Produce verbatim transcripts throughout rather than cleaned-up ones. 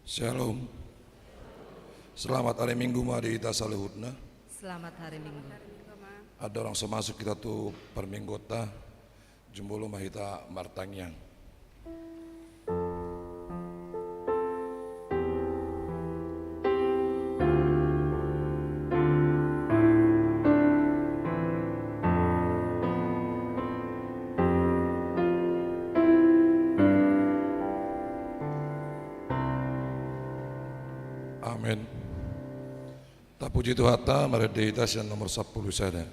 Shalom. Selamat hari Minggu ma di hita saluhutna. Selamat hari Minggu. Andorang so masuk hita tu parmingguonta, jumolo ma hita martangiang. Amen. Tapuji Tuhanta, marende hita sian nomor sampulu sada.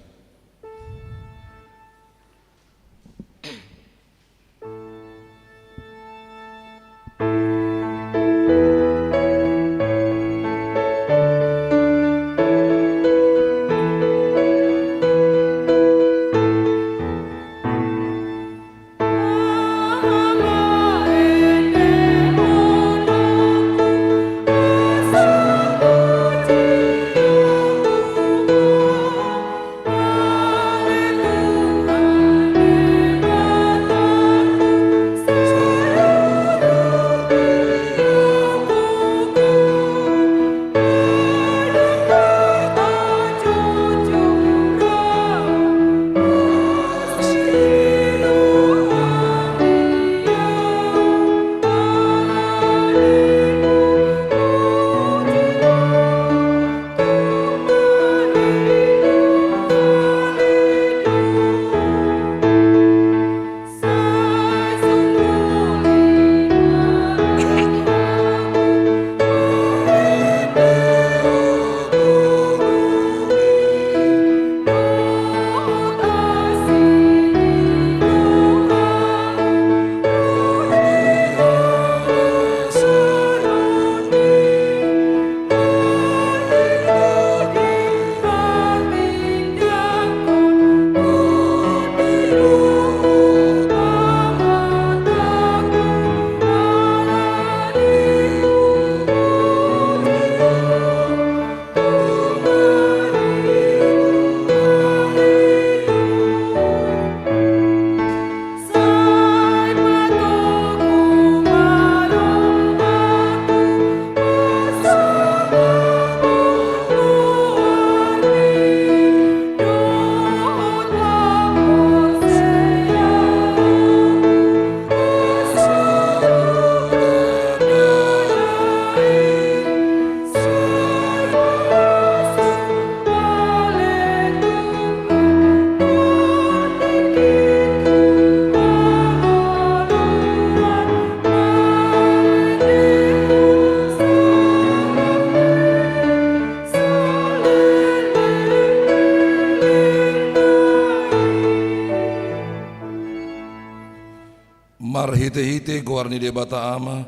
Marhitehite goar ni Debata Ama,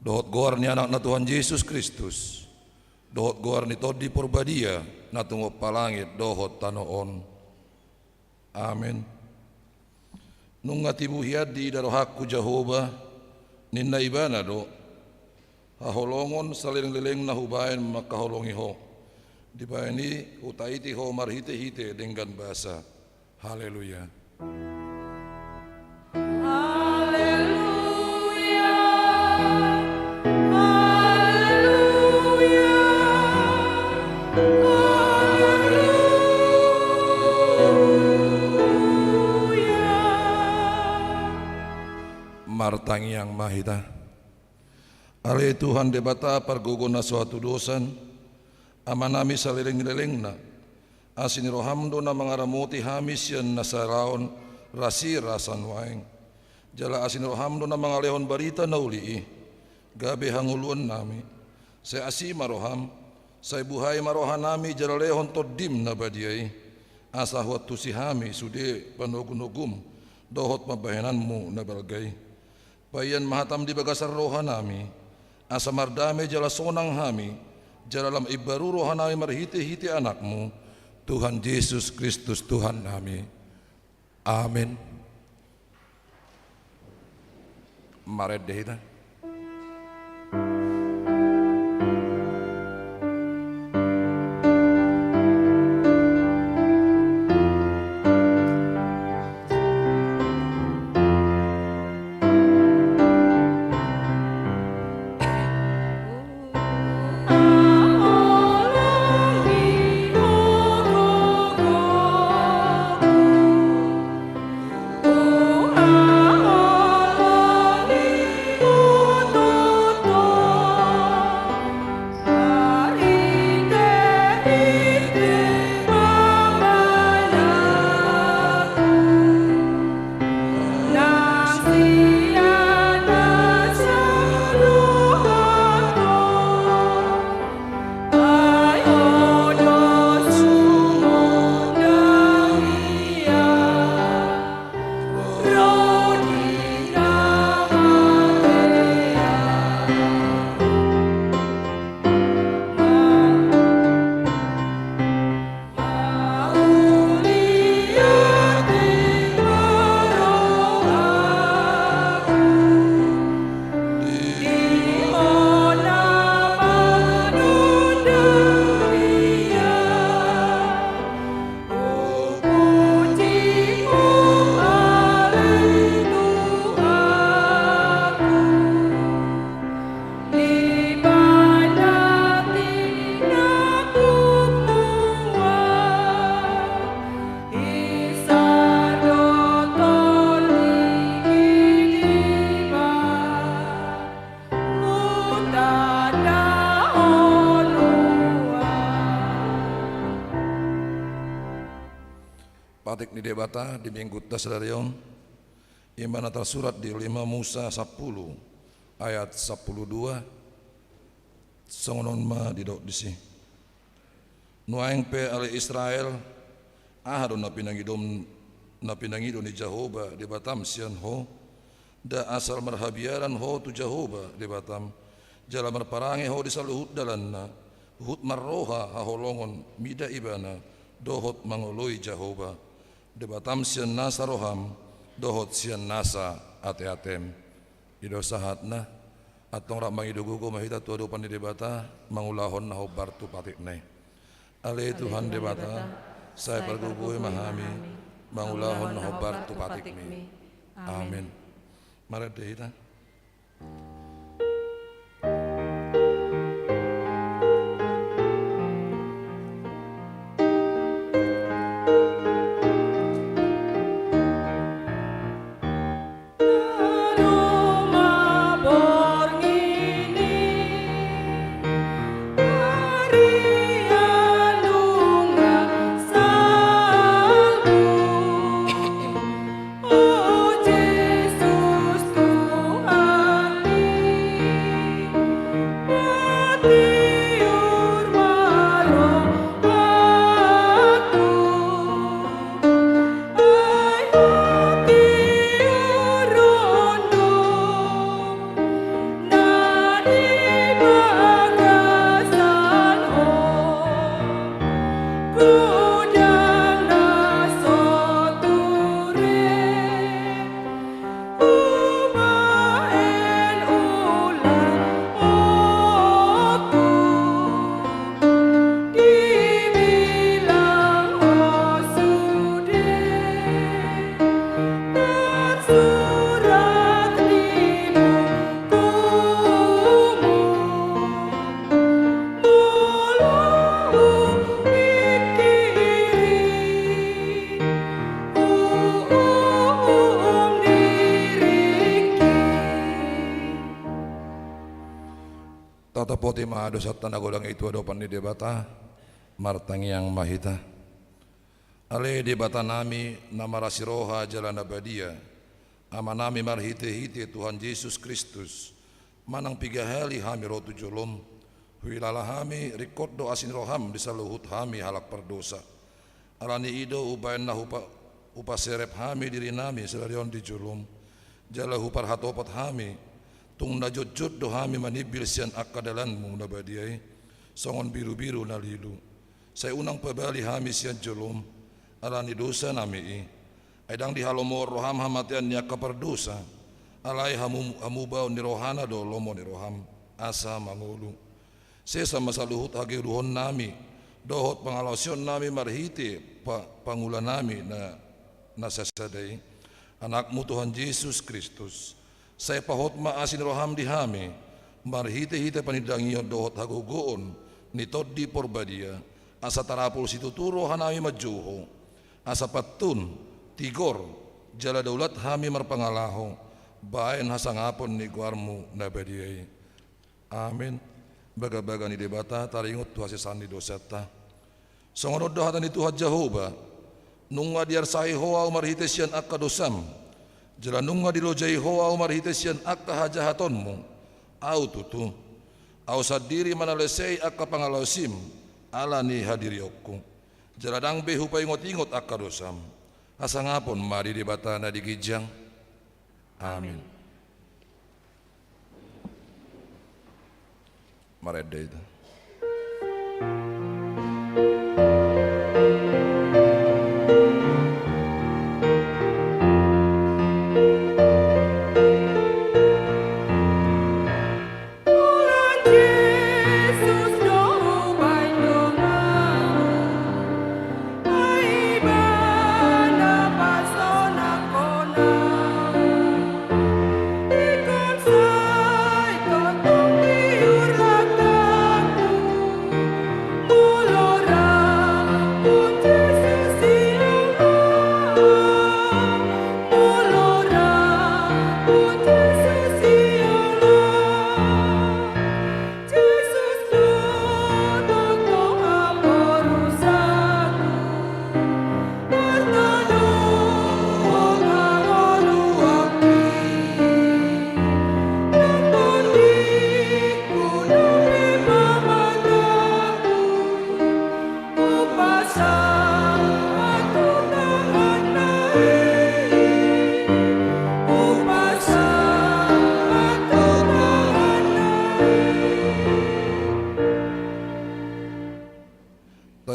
dohot goar ni Anakna Tuhan Jesus Kristus, dohot goar ni Tondi Porbadia, na tumompa langit dohot tano on. Amen. Nunga tibu hian diida rohangku Jahowa, ninna Ibana do: Haholongon saleleng-lelengna hubaen mangkaholongi ho. Dibaen i hutaiti ho marhite-hite denggan basa. Haleluya. Haleluya. Haleluya. Haleluya. Martangiang ma hita. Ale Tuhan Debata pargogo na so hatudosan, Amanami saleleng-lelengna, asi ni roham do na mangaramoti hami sian na saraon rasirasa nuaeng. Jala asi ni roham do na mangalehon barita na uli i gabe hangoluannami. Sai asi ma roham, sai buhai ma rohanami jala lehon Tondim na badia i, asa huantusi hami sude panogu-nogum dohot pambahenanmu na balga i. Paihon ma hatam di bagasan rohanami, asa mardame jala sonang hami, jala lam imbaru rohanami marhite-hite Anakmu, Tuhan Jesus Kristus Tuhannami. Amen. Marende hita. Patik ni Debata di Minggunta sadari on, i ma na tarsurat di lima Musa sampulu ayat sampulu dua, songon on ma didok disi. Nuaeng pe ale Israel, aha do na pinangidom, na pinangido ni Jahowa Debatam sian ho? Nda asal marhabiaran ho tu Jahowa Debatam, jala marparange ho di saluhut dalanna, huhut marroha haholongon mida Ibana, dohot mangoloi Jahowa Debatam sian nasa roham, dohot sian nasa ateatem. I do sahatna. Antong rap mangido gogo ma hita tu adopan ni Debata, mangulahon na hombar tu patikna i. Ale Tuhan Debata, sai pargogoi ma hami, mangulahon na hombar tu patikmi. Amen. Marende hita. Tatopoti ma dosanta na godang i tu adopan ni Debata, martangiang ma hita. Ale Debatanami na marasi roha jala na badia, Amanami marhitehite Tuhan Jesus Kristus, manang piga hali hami ro tu jolom, huilala hami ringkot do asi ni roham di saluhut hami halak pardosa. Alani i do umbaen na hupa-, hupaserep hami dirinami sadari on di jolom, jala huparhatopot hami, tung na jotjot do hami manimbil sian angka dalanmu na badia i, songon birubiru na lilu. Sai unang pabali hami sian jolom, alani dosanami i. Ai ndang dihalomohon roham hamatean ni angka pardosa, alai hamu-, hamubaon ni rohana do lomo ni roham, asa mangolu. Sesa ma saluhut hagoluhonnami, dohot pangalaosionnami marhite pa-, pangulanami na, na sasada i, Anakmu Tuhan Jesus Kristus. Sai pahot ma asi ni roham di hami, marhitehite panindangion dohot hagogoon ni Tondi Porbadia, asa tarapul situtu rohanami manjou Ho, asa pantun, tigor, jala daulat hami marpangalaho, baen hasangapon ni goarmu na badia i. Amen. Bagabaga ni Debata taringot tu hasesaan ni dosanta. Songon on do hata ni Tuhan Jahowa: Nunga diarsai Ho ahu marhite sian angka dosam, jala nunga dilojai Ho ahu marhite sian angka hajahatonmu. Ahu tutu, Ahu sandiri manalesei angka pangalaosim ala ni hadirionku, jala ndang be hupaingotingot angka dosam. Hasangapon ma di Debata na di ginjang. Amin. Marende hita.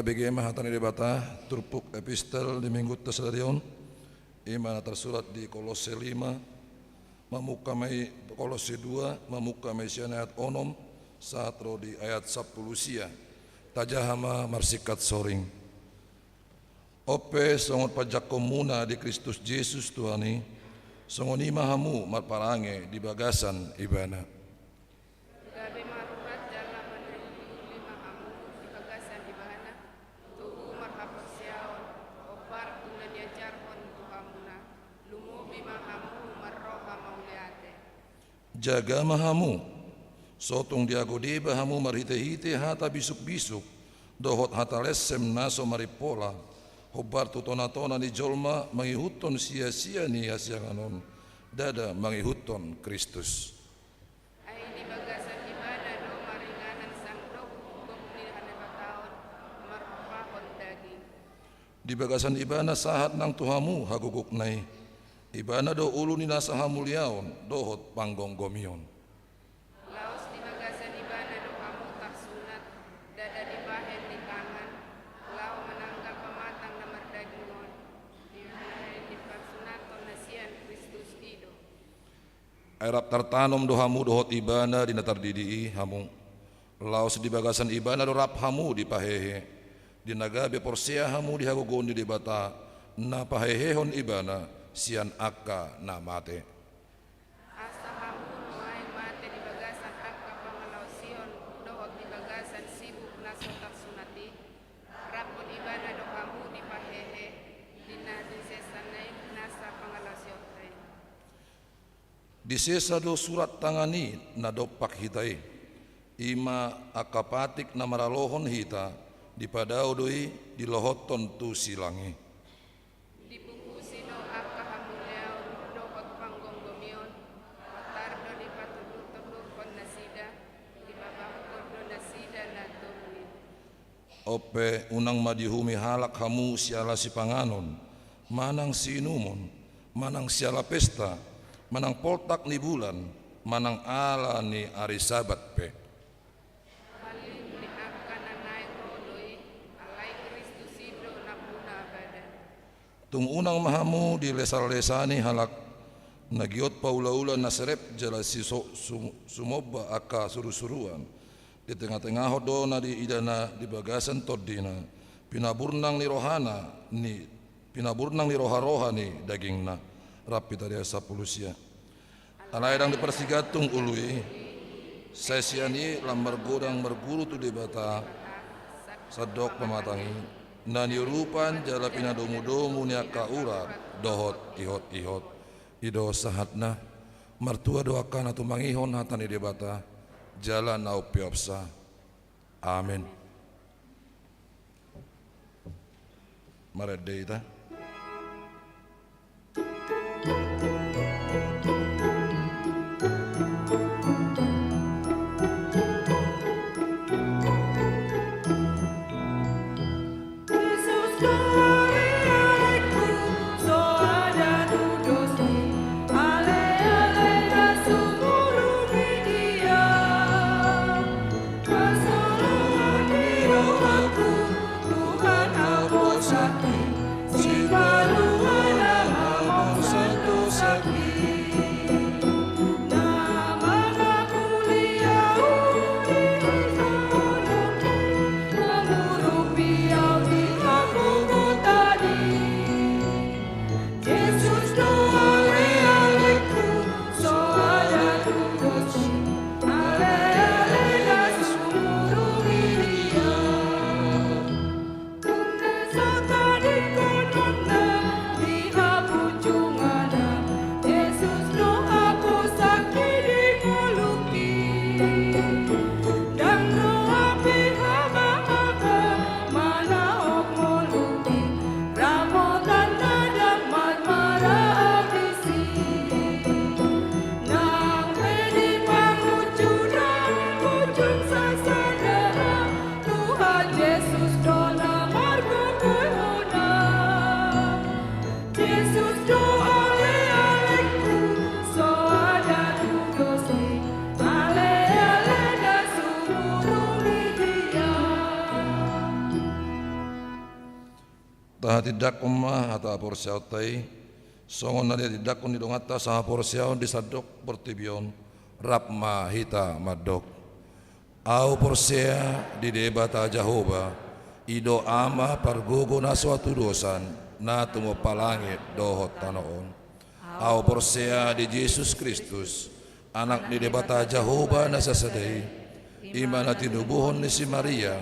Tabege ma hata ni Debata, turpuk epistel di minggunta sadari on, i ma na tarsurat di Kolosse lima, mamungka ma i, Kolosse dua, mamungka ma i sian ayat onom, sahat ro di ayat sampulu sia. Tajaha ma marsingkat soring. On pe songon panjangkonmuna di Kristus Jesus Tuhan i, songon i ma hamu marparange di bagasan Ibana. Gabe marurat jala manangiuli ma hamu di bagasan Ibana, tubu marhaporseaon, hombar tu na niajarhon tu hamuna, lumobi ma hamu marroha mauliate. Jaga ma hamu, so tung diago deba hamu marhitehite hata bisukbisuk dohot hata lensem na so marimpola, hombar tu tonatona ni jolma mangihuthon siasia ni hasiangan on, ndada mangihuthon Kristus. Ai di bagasan Ibana do maringanan sangdok gok ni hanebataon marrohahon daging. Di bagasan Ibana sahat nang tu hamu hagogokna i. Ibana do ulu ni nasa hamuliaon dohot panggomgomion. Laos di bagasan Ibana do hamu tarsunat, ndada di bahen ni tangan, laho mananggal pamatang na mardaging on, di bahen ni parsunaton na sian Kristus i do. Ai rap tartanom do hamu dohot Ibana di na tardidi i hamu. Laos di bagasan Ibana do rap hamu dipahehe, di na gabe porsea hamu di hagogoon ni Debata, na pahehehon Ibana sian angka na mate. Asa hamu nuaeng mate di bagasan angka pangalaosion dohot di bagasan sibuk na so tarsunat i, raphon Ibana do hamu dipahehe, di na disesana i nasa pangalaosionta i. Disesa do surat tangan i na dompak hita i, i ma angka patik na maralohon hita, dipadao do i dilohothon tu silang i. Dipukusi do angka hamuliaon dohot panggomgomion, patar do dipatundurtundurhon nasida, dipabangkon do nasida na toru i. On pe unang ma diuhumi halak hamu siala sipanganon, manang siinumon, manang siala pesta, manang poltak ni bulan, manang ala ni ari Sabat pe. Palim ni angka na naeng ro do i, alai Kristus i do nampuna badan. Tung unang ma hamu dilesalesani halak na giot paulaula na serep jala siso-, sum-, sumomba angka surusuruan. Ditengatengahon do na diidana di bagasan tondina, pinaburnang ni rohana ni, pinaburnang ni roharoha ni dagingna. Rap hita di ayat sampulu sia. Alai ndang diparsigantung ulu i, sai sian i lam margodang marguru tu Debata sandok pamatang i, na niurupan jala pinadomudomu ni angka urat dohot ihotihot. I do sahatna. Martua do angka na tumangihon hata ni Debata jala na umpeopsa. Amen. Marende hita. Tahatindangkon ma hata haporseaonta i, songon na tinadingkon ni donganta sahaporseaon di sandok portibi on, rap ma hita mandok. Ahu porsea di Debata Jahowa, i do Ama pargogo na so hatudosan, na tumompa langit dohot tano on. Ahu porsea di Jesus Kristus, Anak ni Debata Jahowa na sasada i, i ma na tinubuhon ni si Maria,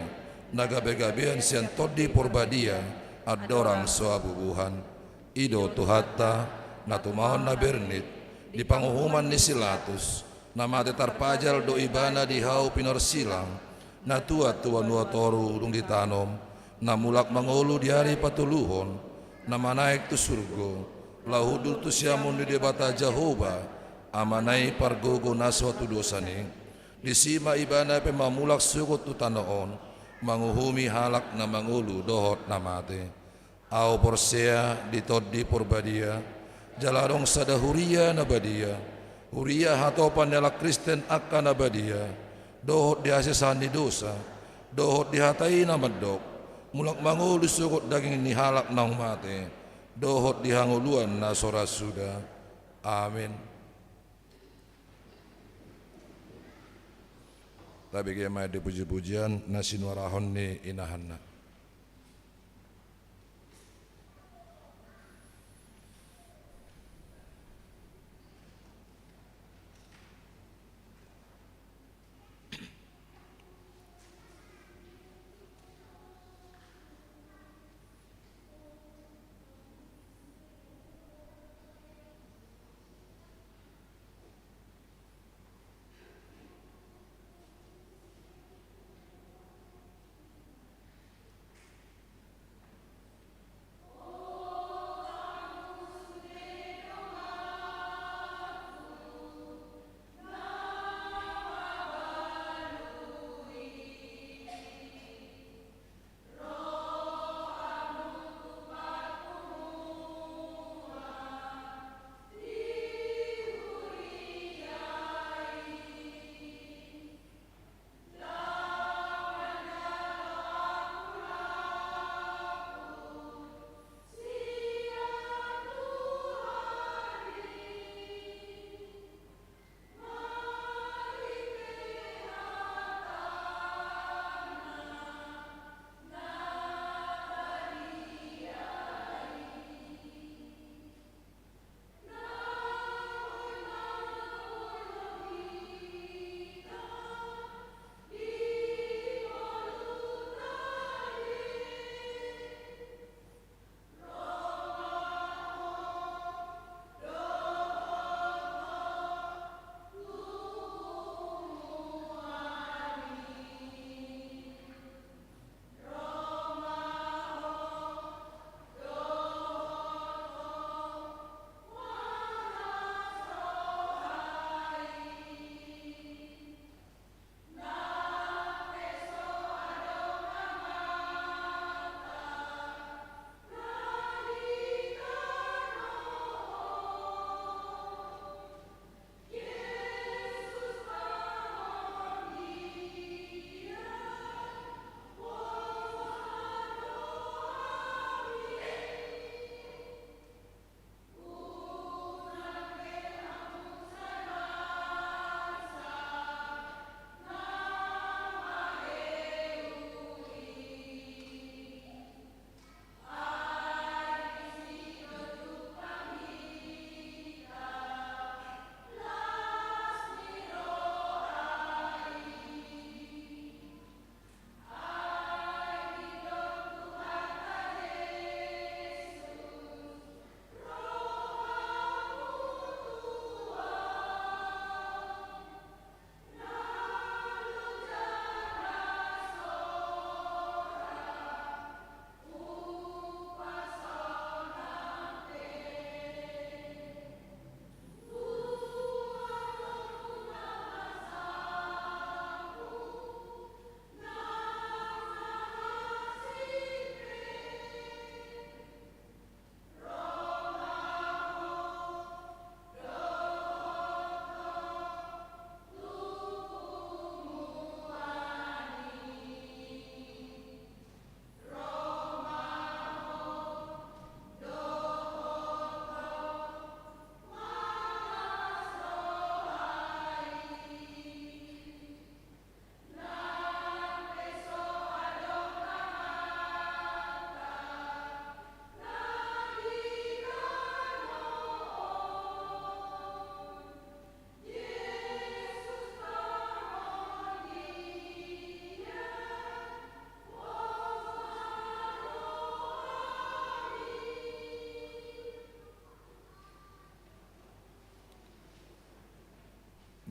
na gabegabean sian Tondi Porbadia, andorang so habubuhan. I do Tuhanta, na tumaon na bernit, di panguhuman ni si Latus, na mate tarpajal do Ibana di hau pinorsilang, na tuat tu banua toru dung ditanom, na mulak mangolu di ari patoluhon, na manaek tu surgo, laho hundul tu siamun ni Debata Jahowa, Amana i pargogo na so hatudosan i. Disi ma Ibana pe mamulak sogot tu tano on, manguhumi halak na mangolu dohot na mate. Ahu porsea di Tondi Porbadia, jala adong sada huria na badia, huria hatopan ni halak Kristen angka na badia, dohot di hasesaan ni dosa, dohot di hata i na mandok, mulak mangolu sogot daging ni halak naung mate, dohot di hangoluan na so ra suda. Amin. Tabege ma di pujipujian na sinuarahon ni inahanna.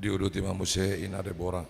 Diuduti ma muse ina Debora.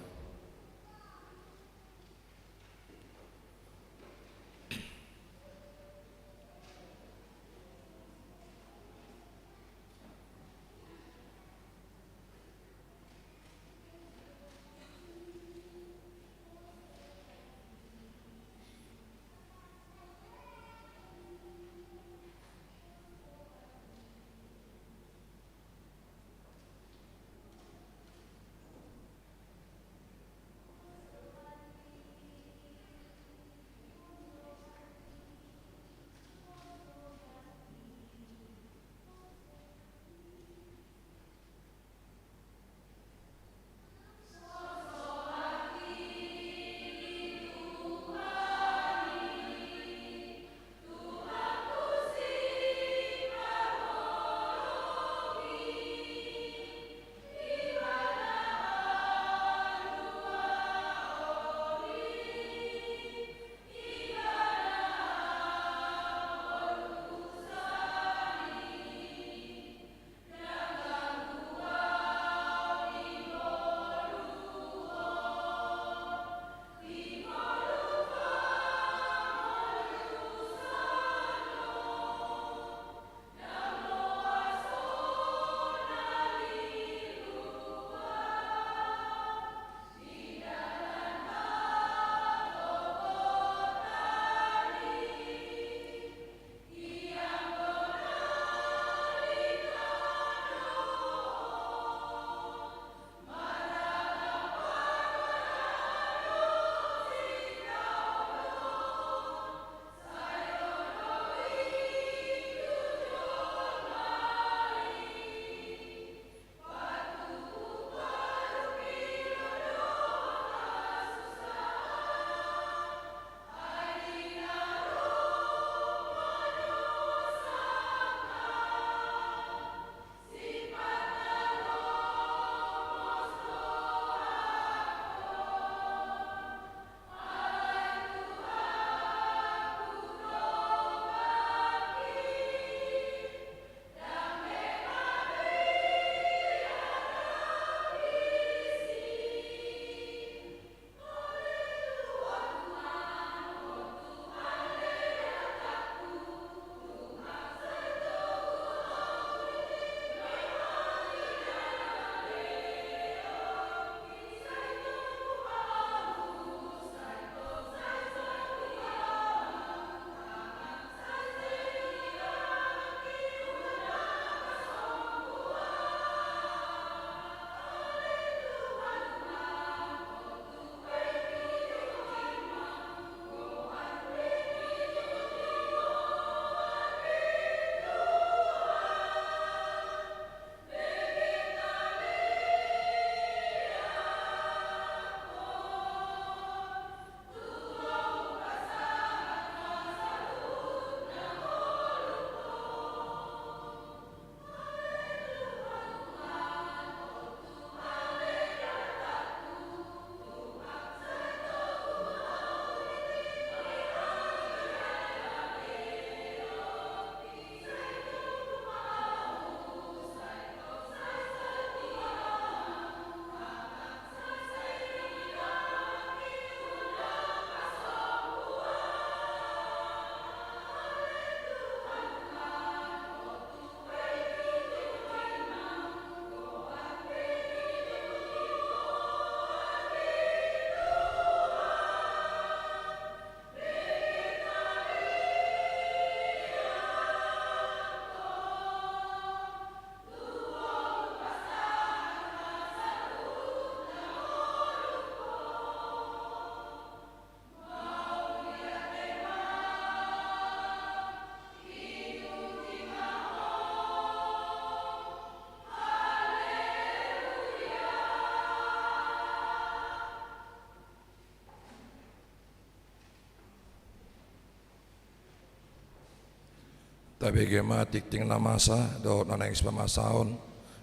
Tabege ma tingting na masa dohot na naeng sipamasaon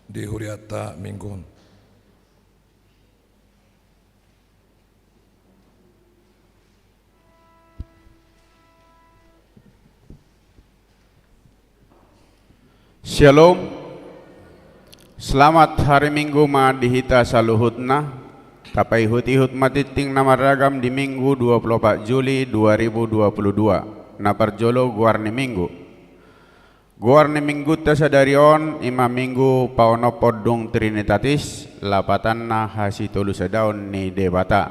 di hurianta Minggu on. Syalom. Selamat hari Minggu ma di hita saluhutna. Tapaihut-ihut ma tingting na marragam di Minggu dua puluh opat Juli dua ribu dua puluh dua. Na parjolo, goar ni Minggu. Goar ni Minggunta sadari on i ma Minggu paonomhon dung Trinitatis, lapatanna hasitolusadaon ni Debata.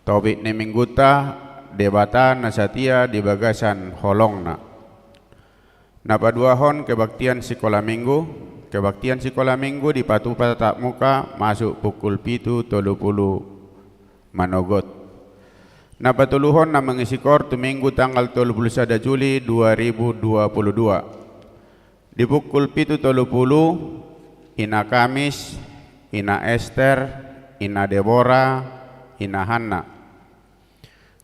Topik ni Minggunta: Debata na satia di bagasan holongna. Na paduahon, kebaktian sikola Minggu. Kebaktian sikola Minggu dipatupa tatap muka masuk pukul pitu tolu pulu manogot. Na patoluhon, na mangisi koor tu Minggu tanggal tolu pulu sada Juli dua ribu dua pulu dua. Di pukul pitu tolu pulu, Ina Kamis, Ina Ester, Ina Debora, Ina Hanna.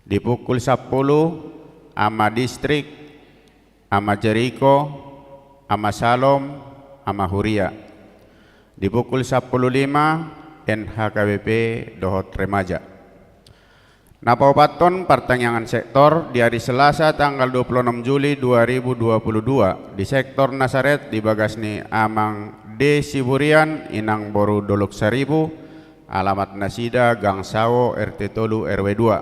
Di pukul sampulu, Ama Distrik, Ama Jeriko, Ama Salom, Ama Huria. Di pukul sampulu lima, N H K B P dohot remaja. Na paopathon, partangiangan sektor. Di ari Selasa tanggal dua pulu onom Juli dua ribu dua pulu dua, di sektor Nasaret di bagas ni Amang D Siburian, Inang boru Dolok Saribu, alamat nasida Gang Sawo, R T tolu, R W dua.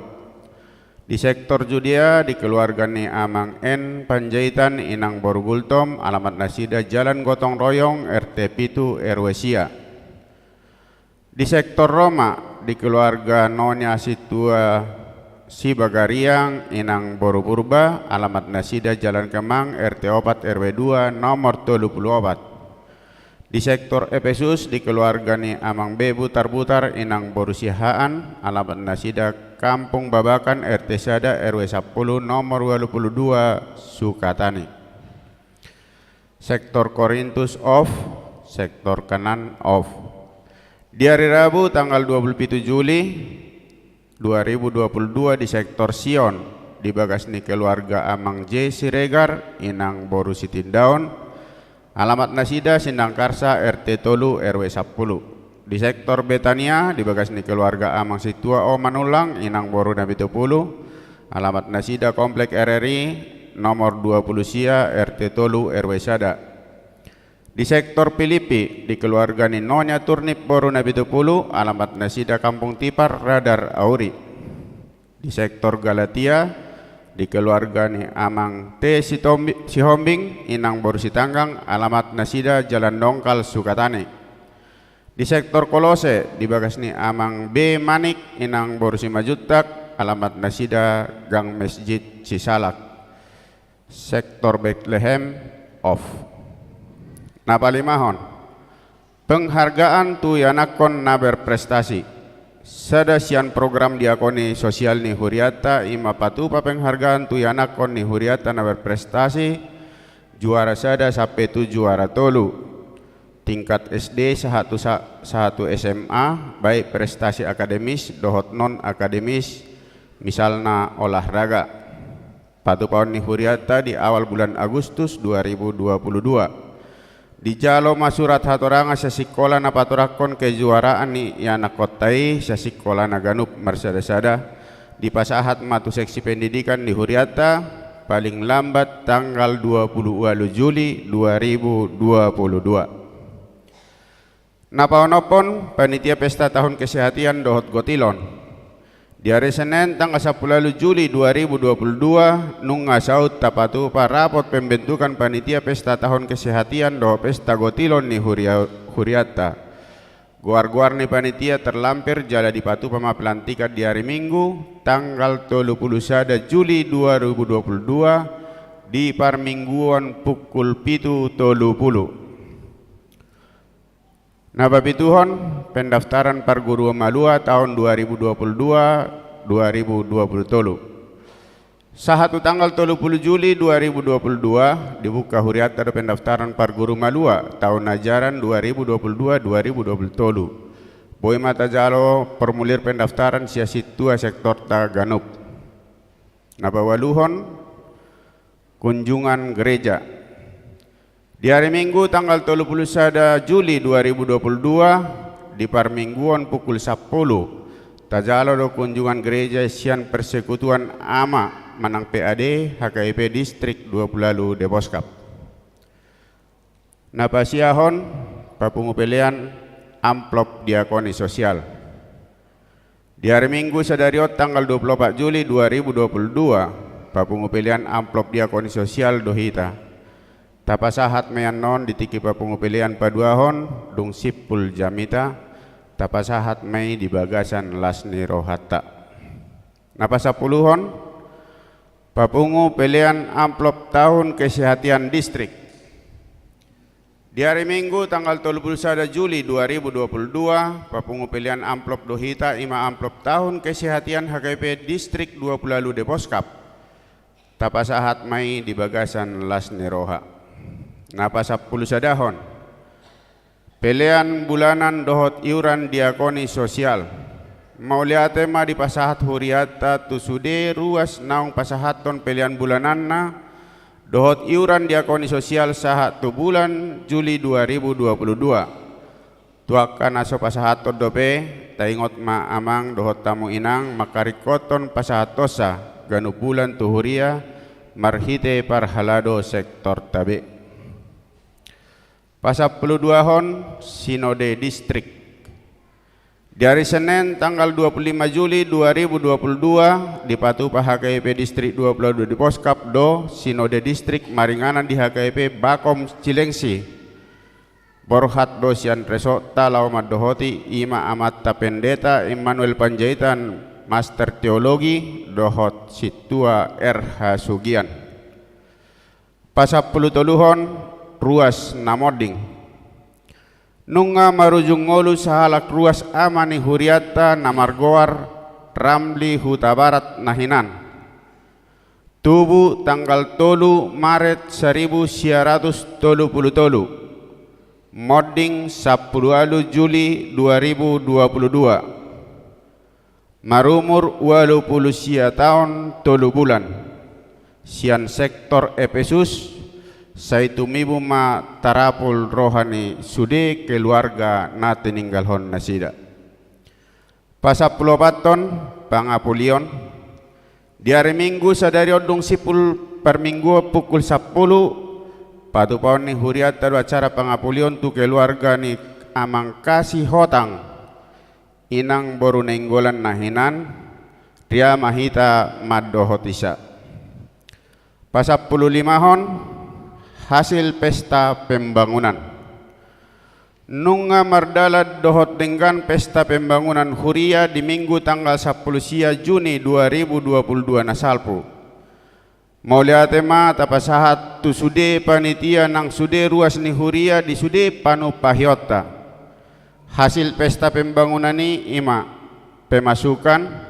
Di sektor Judea, di keluarga ni Amang N Panjaitan, Inang boru Gultom, alamat nasida Jalan Gotong Royong, R T pitu, R W sia. Di sektor Roma, di keluarga Nonya Situa Sibagariang, Inang boru Purba, alamat nasida Jalan Kemang, R T opat, R W dua, nomor tolu pulu opat. Di sektor Epesus, di keluarga ni Amang Bebu Tarbutar, Inang boru Siahaan, alamat nasida Kampung Babakan, R T sada, R W sampulu, nomor ualu pulu dua, Sukatani. Sektor Korintus off, sektor Kanaan off. Di ari Rabu tanggal dua pulu pitu Juli dua ribu dua pulu dua, di sektor Sion, di bagas ni keluarga Amang J Siregar, Inang boru Sitindaon, alamat nasida Sindangkarsa, R T tolu, R W sampulu. Di sektor Betania, di bagas ni keluarga Amang Situa O Manullang, Inang boru na pitu pulu, alamat nasida Komplek R R I, nomor dua pulu sia, R T tolu, R W sada. Di sektor Pilipi, di keluarga ni Nonya Turnip boru na pitu pulu, alamat nasida Kampung Tipar, Radar Auri. Di sektor Galatia, di keluarga ni Amang T Sitombi-, Sihombing, Inang boru Sitanggang, alamat nasida Jalan Dongkal, Sukatani. Di sektor Kolose, di bagas ni Amang B Manik, Inang boru Simanjuntak, alamat nasida Gang Mesjid Sisalak. Sektor Betlehem off. Na palimahon, penghargaan tu ianakhon na berprestasi. Sada sian program diakoni sosial ni hurianta i ma patupa penghargaan tu ianakhon ni hurianta na berprestasi, juara sada sampe tu juara tolu, tingkat S D sahat tu sa-, sahat tu S M A, baik prestasi akademis dohot non akademis, misalna olahraga. Patupaon ni hurianta di awal bulan Agustus dua ribu dua puluh dua. Dijalo ma surat hatorangan sian sikola na patorangkon kejuaraan ni ianakkonta i, sian sikola na ganup marsada-sada, dipasahat ma tu seksi pendidikan di hurianta, paling lambat tanggal dua pulu ualu Juli dua ribu dua puluh dua. Na paonomhon, panitia pesta tahun kesehatian dohot gotilon. Di ari Senen tanggal sampulu ualu Juli dua ribu dua puluh dua, nunga saut tapatupa rapot pembentukan panitia pesta tahun kesehatian dohot pesta gotilon ni huria-, hurianta. Goar-goar ni panitia terlampir jala dipatupa ma pelantikan di ari Minggu tanggal tolu pulu sada Juli dua ribu dua puluh dua, di parmingguon pukul pitu tolu pulu. Na papituhon, pendaftaran parguru malua tahun dua ribu dua puluh dua, dua ribu dua puluh tolu. Sahat tu tanggal tolu pulu Juli dua ribu dua puluh dua, dibuka hurianta do pendaftaran parguru malua tahun ajaran dua ribu dua puluh dua, dua ribu dua puluh tolu. Boi ma tajalo formulir pendaftaran sian sintua sektorta ganup. Na paualuhon, kunjungan gereja. Di ari Minggu tanggal tolu pulu sada Juli dua ribu dua puluh dua, di parmingguon pukul sampulu, tajalo do kunjungan gereja sian Persekutuan Ama manang P A D H K I P Distrik dua pulu ualu Deboskap. Na pasiahon, Papungu pelean amplop diakoni sosial. Di ari Minggu sadari on tanggal dua puluh opat Juli dua ribu dua puluh dua, papungu pelean amplop diakoni sosial do hita. Tapasahat ma i annon di tingki papungu pelean paduahon, dung simpul jamita, tapasahat ma i di bagasan las ni rohanta. Na pasampuluhon, papungu pelean amplop tahun kesehatan distrik. Di ari Minggu tanggal tolu puluh sada Juli dua ribu dua puluh dua, papungu pelean amplop do hita, i ma amplop tahun kesehatan H K I P distrik dua puluh ualu Depos Cup. Tapasahat ma i di bagasan las ni roha. Na pasampulusadahon, pelean bulanan dohot iuran diakoni sosial. Mauliate ma dipasahat hurianta tu sude ruas naung pasahathon pelean bulananna dohot iuran diakoni sosial sahat tu bulan Juli dua ribu dua puluh dua. Tu angka na so pasahathon dope, taingot ma amang dohot hamu inang mangkaringkothon pasahathonsa ganup bulan tu huria marhite parhalado sektorta be. Pasampuluduahon, sinode distrik. Di ari Senen tanggal dua puluh lima Juli dua ribu dua puluh dua, dipatupa H K I P distrik dua puluh ualu Depos Cup do sinode distrik maringanan di H K I P Bakom Cilengsi. Borhat do sian resortta laho mandohoti, i ma amanta pendeta Immanuel Panjaitan, master teologi, dohot sintua R H Sugian. Pasampulutoluhon, ruas na monding. Nunga marujung ngolu sahalak ruas ama ni hurianta na margoar Ramli Hutabarat na hinan. Tubu tanggal tolu Maret saribu sia ratus tolu pulu tolu. Monding sampulu ualu Juli dua ribu dua pulu dua. Marumur ualu pulu sia taon tolu bulan. Sian sektor Epesus, sai tumibu ma tarapul roha ni sude keluarga na tininggalhon nasida. Pasampuluopathon, pangapulion. Di ari Minggu sadari on dung simpul parmingguon pukul sampulu, patupaon ni hurianta do acara pangapulion tu keluarga ni Amang Kasihotang, inang boru Nainggolan na hinan, ria ma hita mandohotisa. Pasampululimahon, hasil pesta pembangunan. Nunga mardalan dohot denggan pesta pembangunan huria di Minggu tanggal sampulu sia Juni dua ribu dua pulu dua na salpu. Mauliate ma tapasahat tu sude panitia nang sude ruas ni huria di sude panumpahionta. Hasil pesta pembangunan i, i ma pemasukan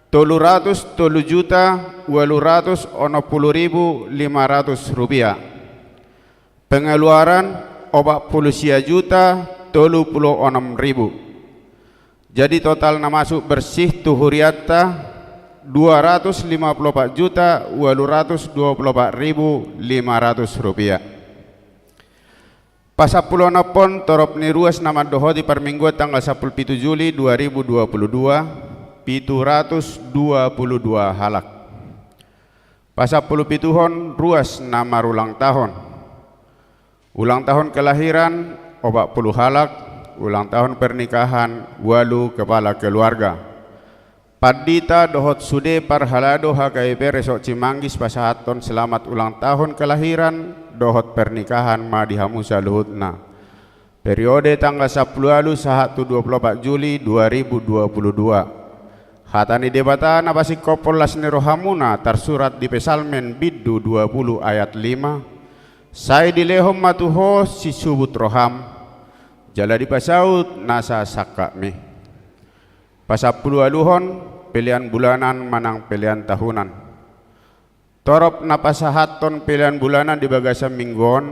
tolu ratus tolu juta ualu ratus onom pulu ribu lima ratus rupiah. Pengeluaran opat pulu sia juta tolu pulu onom ribu. Jadi total na masuk bersih tu hurianta dua ratus lima pulu opat juta ualu ratus dua pulu opat ribu lima ratus rupiah. Pasampuluonomhon, torop ni ruas na mandohoti parmingguan tanggal sampulu pitu Juli dua ribu dua pulu dua, pitu ratus dua pulu dua halak. Pasampulupituhon, ruas na marulang tahun. Ulang tahun kelahiran opat pulu halak, ulang tahun pernikahan ualu kepala keluarga. Pandita dohot sude parhalado H K I P Resort Cimanggis pasahathon selamat ulang tahun kelahiran dohot pernikahan ma di hamu saluhutna. Periode tanggal sampulu ualu sahat tu dua pulu opat Juli dua ribu dua pulu dua. Hata ni Debata na pasingkophon las ni rohamuna tarsurat di Psalmen bindu dua pulu ayat lima. Sai dilehon ma tu ho sisubut roham, jala dipasaut nasa sangkapmi. Pasampuluualuhon, pelean bulanan manang pelean tahunan. Torop na pasahathon pelean bulanan di bagasan minggu on,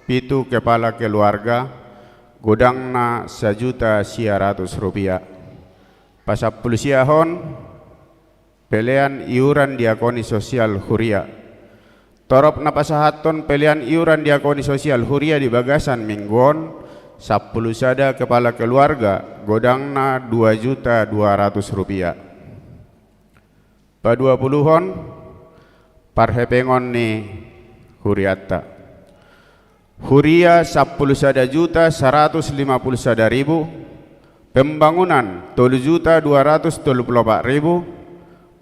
pitu kepala keluarga, godangna sajuta sia ratus rupiah. Pasampulusiahon, pelean iuran diakoni sosial huria. Torop na pasahathon pelean iuran diakoni sosial huria di bagasan minggu on, sampulu sada kepala keluarga, godangna dua juta dua ratus rupiah. Paduapuluhon, parhepengon ni hurianta. Huria sampulu sada juta saratus lima pulu sada ribu, Pembangunan tolu juta dua ratus tolu pulu opat ribu,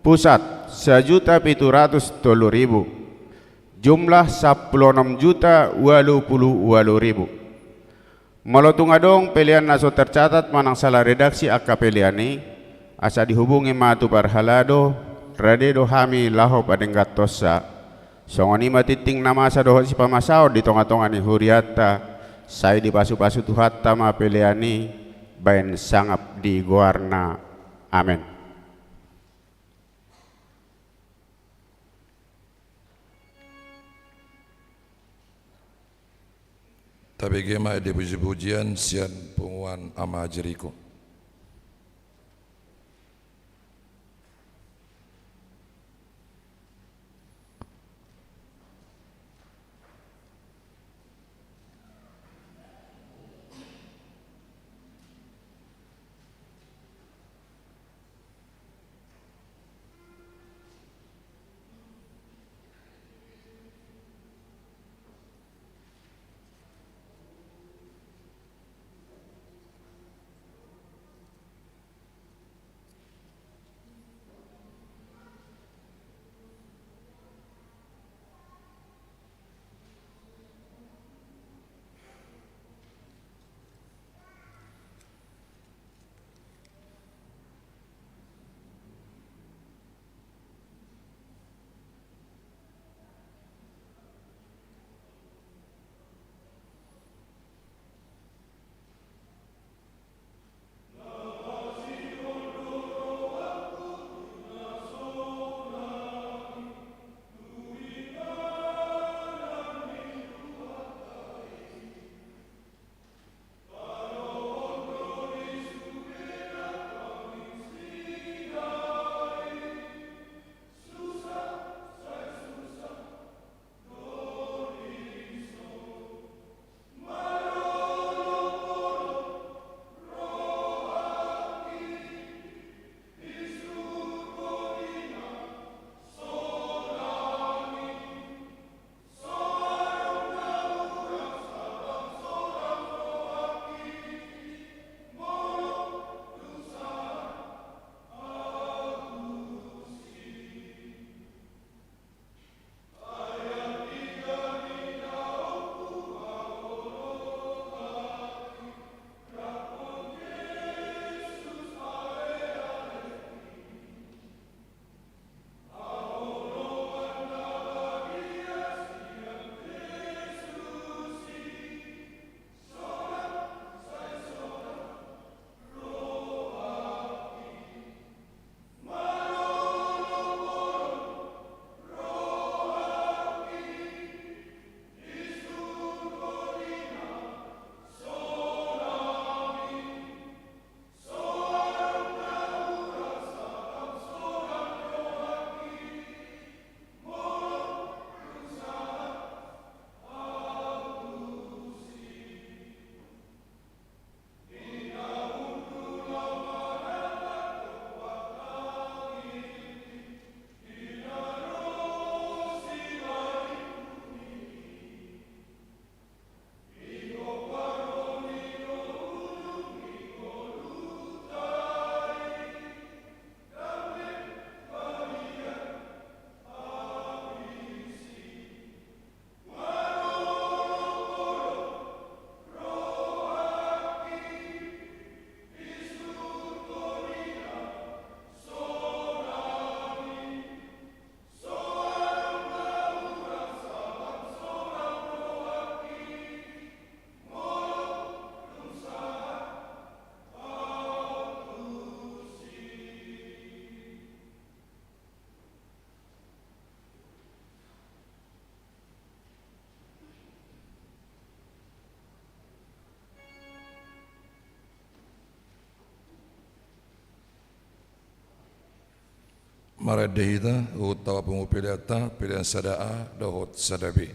Pusat sajuta pitu ratus tolu ribu, jumlah sampulu onom juta ualu pulu ualu ribu. Molo tung adong pelean na so tercatat manang sala redaksi angka pelean i, asa dihubungi ma tu parhalado, rade do hami laho padengganhonsa. Songon i ma tingting na masa dohot sipamasaon di tongatonga ni hurianta, sai dipasupasu Tuhanta ma pelean i baen sangap di goarna. Amen. Tabege ma di pujipujian sian punguan Ama Jeriko. Marende hita, huhut taba pungu peleanta, pelean sada A dohot sada B.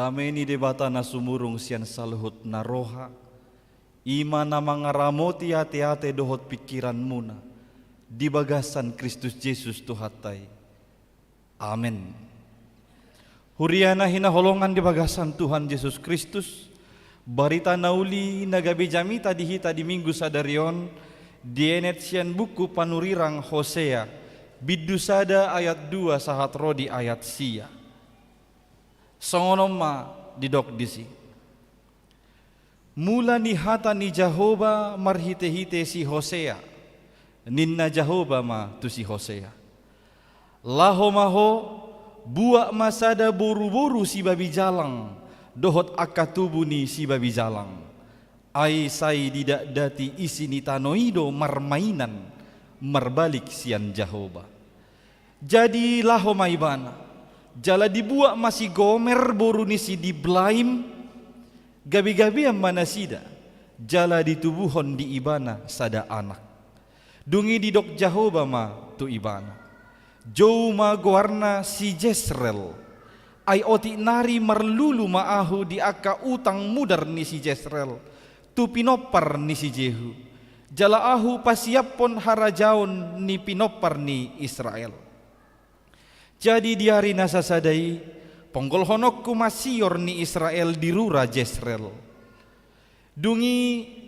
Dame ni Debata na sumurung sian saluhut na roha, i ma na mangaramoti ateate dohot pingkiranmuna di bagasan Kristus Jesus Tuhanta i. Amen. Huria na hinaholongan di bagasan Tuhan Jesus Kristus, barita na uli na gabe jamita di hita di Minggu sadari on, dienet sian buku panurirang Hosea, bindu sada ayat dua sahat ro di ayat sia. Songon on ma didok disi. Mula ni hata ni Jahowa marhitehite si Hosea, ninna Jahowa ma tu si Hosea: Laho ma ho, buat ma sada boruboru sibabi jalang, dohot angka tubu ni sibabi jalang. Ai sai didatdati isi ni tano i do marmainan, marbalik sian Jahowa. Jadi laho ma ibana, jala dibuat ma si Gomer boru ni si Diblaim, gabegabean ma nasida, jala ditubuhon di ibana sada anak. Dung i didok Jahowa ma tu ibana: Jou ma goarna si Jesreel. Ai otik nari marlulu ma ahu di angka utang mudar ni si Jesreel tu pinompar ni si Jehu, jala ahu pasiaphon harajaon ni pinompar ni Israel. Jadi di ari na sasada i, ponggolhononku ma sior ni Israel di rura Jesreel. Dung i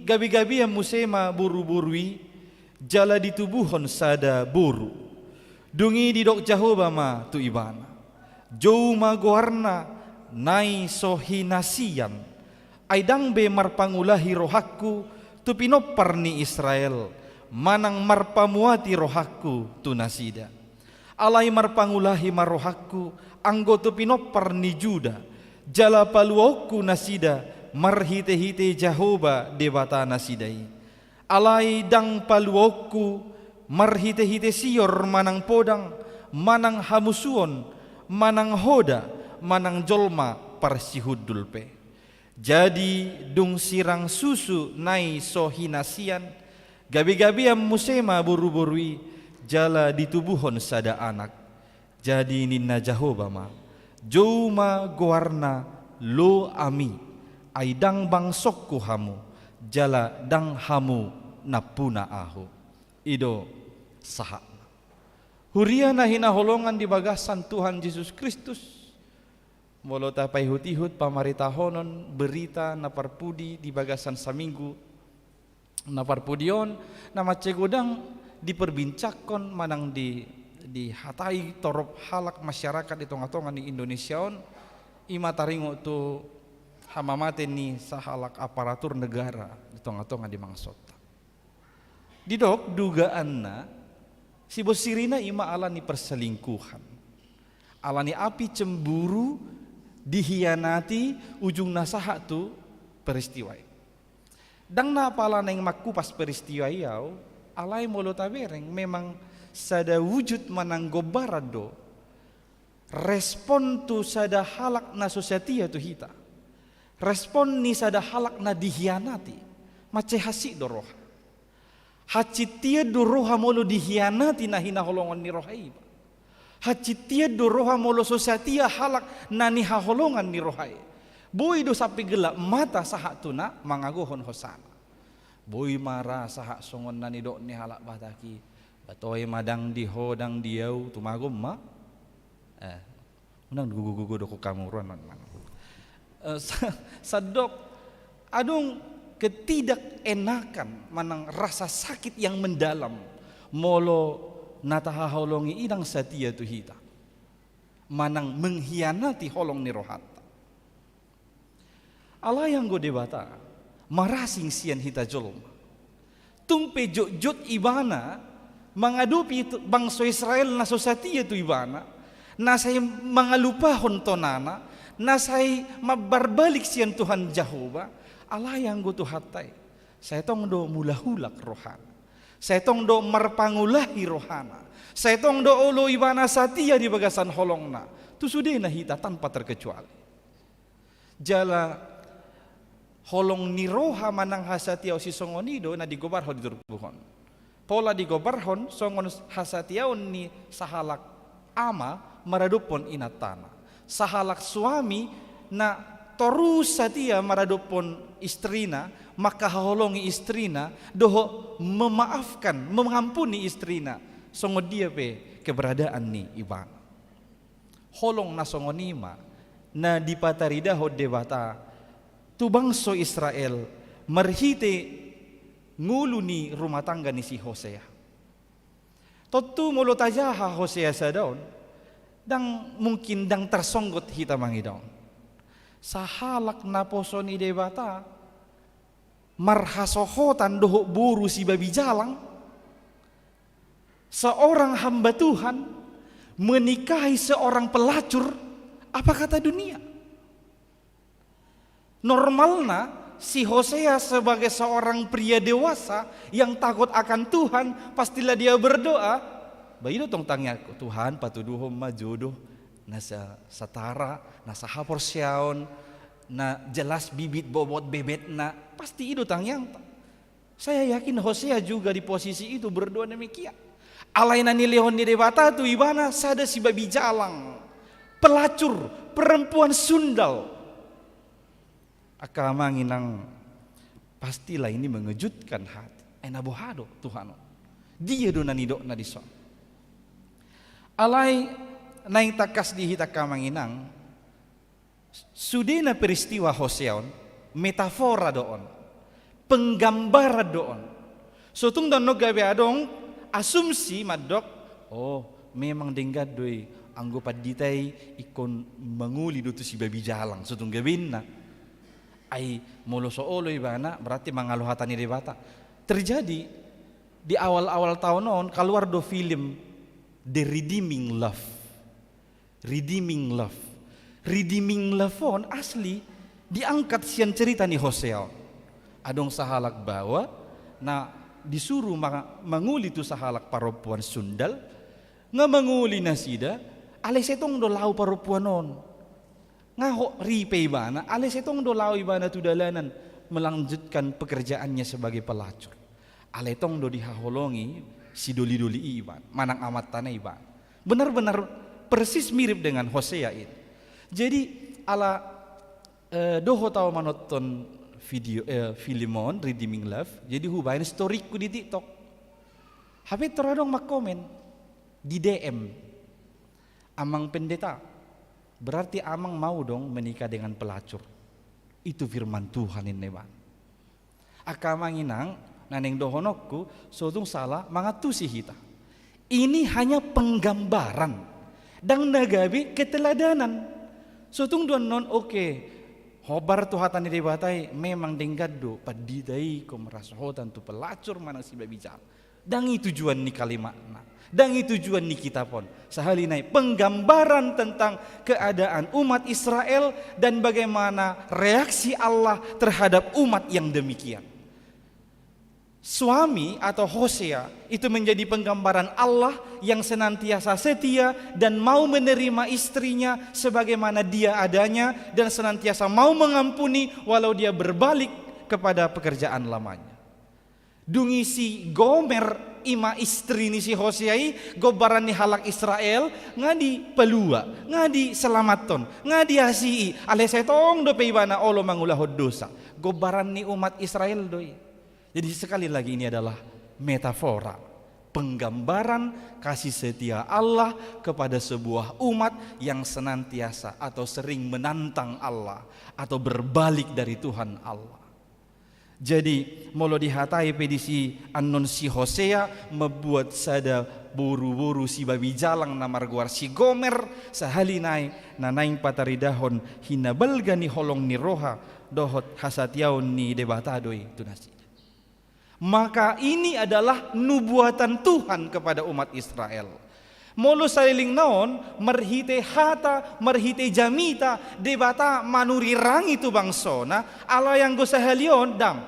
gabegabean muse ma boruboru i, jala ditubuhon sada boru. Dung i didok Jahowa ma tu ibana: Jou ma goarna nai so hinasian. Ai ndang be marpangulahi rohangku tu pinompar ni Israel, manang marpamuati rohangku tu nasida. Alai marpangulahi ma rohangku anggo tu pinompar ni Juda, jala paluaonku nasida marhitehite Jahowa Debata nasida i. Alai ndang paluaonku marhitehite sior manang podang, manang hamusuon, manang hoda, manang jolma parsihundul pe. Jadi dung sirang susu nai so hinasian, gabegabean muse ma boruboru i, jala ditubuhon sada anak. Jadi ninna Jahowa ma: Jou ma goarna Lo-ami. Ai ndang bangsongku hamu, jala ndang hamu nampuna ahu. I do sahatna. Huria na hinaholongan di bagasan Tuhan Jesus Kristus, molo tapaihutihut pamaritahonon berita na parpudi di bagasan saminggu na parpudi on, na mansai godang diperbincangkon manang di, dihatai torop halak masyarakat di tongatonga ni Indonesia on, i ma taringot tu hamamate ni sahalak aparatur negara di tongatonga ni bangsonta. Didok dugaanna, sibonsirina i ma ala ni perselingkuhan. Ala ni api cemburu, dihianati, ujungna sahat tu peristiwa i. Ndang na apala naeng mangkupas peristiwa i au, alai molo tabereng memang sada wujud manang gombaran do respon tu sada halak na so satia tu hita. Respon ni sada halak na dihianati, mansai hansit do roha. Hansit tiar do roha molo dihianati na hinaholongan ni roha i. Hansit tiar do roha molo so satia halak na nihaholongan ni roha i. Boi do sampe gelap mata sahat tu na mangagohon hosana. Boi ma ra sahat songon na nidok ni halak Batak i: Ba toe ma ndang di ho ndang di au, tumagon ma. Eh, unang gogo-gogo do ho kamuruan on. Eh, sa-, sandok adong ketidakenakan manang rasa sakit yang mendalam molo na tahaholongi i ndang satia tu hita manang menghianati holong ni rohanta. Alai anggo Debata marasing sian hita jolma. Tung pe jotjot ibana mangadopi tu-, bangso Israel na so satia tu ibana, na sai mangalupahon tonana, na sai mambarbalik sian Tuhan Jahowa, alai anggo Tuhanta i, sai tong do mulahulak rohana. Sai tong do marpangulahi rohana. Sai tong do olo ibana satia di bagasan holongna. Tu sudena hita tanpa terkecuali. Jala holong ni roha manang hasatiaon sisongon i do na digobarhon di turpuk on. Pola digobarhon songon hasatiaon ni sahalak ama maradophon inantana. Sahalak suami na torus satia maradophon istrina, mangkaholongi istrina, dohot memaafkan, mengampuni istrina, songon dia pe keberadaan ni ibana. Holong na songon i ma na dipataridahon Debata tu bangso Israel marhite ngolu ni rumah tangga ni si Hosea. Tontu molo tajaha Hosea sada on, ndang mungkin ndang tarsonggot hita mangida on. Sahalak naposo ni Debata marhasohotan dohot boru sibabi jalang, seorang hamba Tuhan menikahi seorang pelacur, apa kata dunia? Normalna, si Hosea sebagai seorang pria dewasa yang takut akan Tuhan, pastilah dia berdoa, ba i do tong tangiangku, Tuhan, patuduhon ma jodoh na sa-, satara, na sahaporseaon, na jelas bibit bobot bebetna, pasti i do tangiangta. Saya yakin Hosea juga di posisi itu berdoa demikian. Alai na nilehon ni Debata tu ibana sada sibabi jalang, pelacur, perempuan sundal. Angka amang inang, pastilah ini mengejutkan hati. Ai na boha do Tuhan on? Dia do na nidokna dison. Alai naeng tangkas di hita angka amang inang, sudena peristiwa Hosea on, metafora do on, penggambaran do on. So tung do annon gabe adong asumsi mandok, oh, memang denggan do i, anggo pandita i ingkon mangoli do tu sibabi jalang, so tung gabe inna. Ai molo so olo ibana, berarti mangalo hata ni Debata. Terjadi di awal-awal taon on, kaluar do film The Redeeming Love. Redeeming Love. Redeeming Love on asli diangkat sian cerita ni Hosea on. Adong sahalak baoa na disuru ma-, mangoli tu sahalak parompuan sundal, nga mangoli nasida, alai sai tong do laho parompuan on. Nga hot ripe ibana, alai sai tong do laho ibana tu dalanan melanjutkan pekerjaannya sebagai pelacur. Alai tong do dihaholongi sidoli-doli i ibana, manang amantana ibana. Benar-benar persis mirip dengan Hosea ini. Jadi, ala, eh, dohot au manonton video, eh, film on, Redeeming Love, jadi hubaen storyku di TikTok. Hape tor adong mangkomen di D M. Amang pendeta, berarti amang mau dong menikah dengan pelacur. Itu firman Tuhan ini, Bang. Angka amang inang, na naeng dohononku, so tung sala mangantusi hita. Ini hanya penggambaran. Ndang na gabe keteladanan. So tung do annon, oke. Hombar tu hata ni Debata i, memang denggan do pandita i ingkon marhasohotan tu pelacur manang sibabi jalang. Ndang i tujuan ni kalimatna. Ndang i tujuan ni kitab on. Sahali nai penggambaran tentang keadaan umat Israel dan bagaimana reaksi Allah terhadap umat yang demikian. Suami atau Hosea itu menjadi penggambaran Allah yang senantiasa setia dan mau menerima istrinya sebagaimana dia adanya dan senantiasa mau mengampuni walau dia berbalik kepada pekerjaan lamanya. Dung i si Gomer, i ma istri ni si Hosea i, gombaran ni halak Israel, nga dipalua, nga diselamathon, nga diasii, alai sai tong dope ibana olo mangulahon dosa. Gombaran ni umat Israel do i. Jadi sekali lagi ini adalah metafora, penggambaran kasih setia Allah kepada sebuah umat yang senantiasa atau sering menantang Allah atau berbalik dari Tuhan Allah. Jadi, molo dihatai pe disi annon si Hosea membuat sada boru-boru sibabi jalang na margoar si Gomer, sahali nai na naeng pataridahon hinabalga ni holong ni roha dohot hasatiaon ni Debata do i tu nasida. Maka ini adalah nubuatan Tuhan kepada umat Israel. Molo saleleng na on, marhite hata, marhite jamita, Debata manurirangi tu bangsona, alai anggo sahali on, ndang.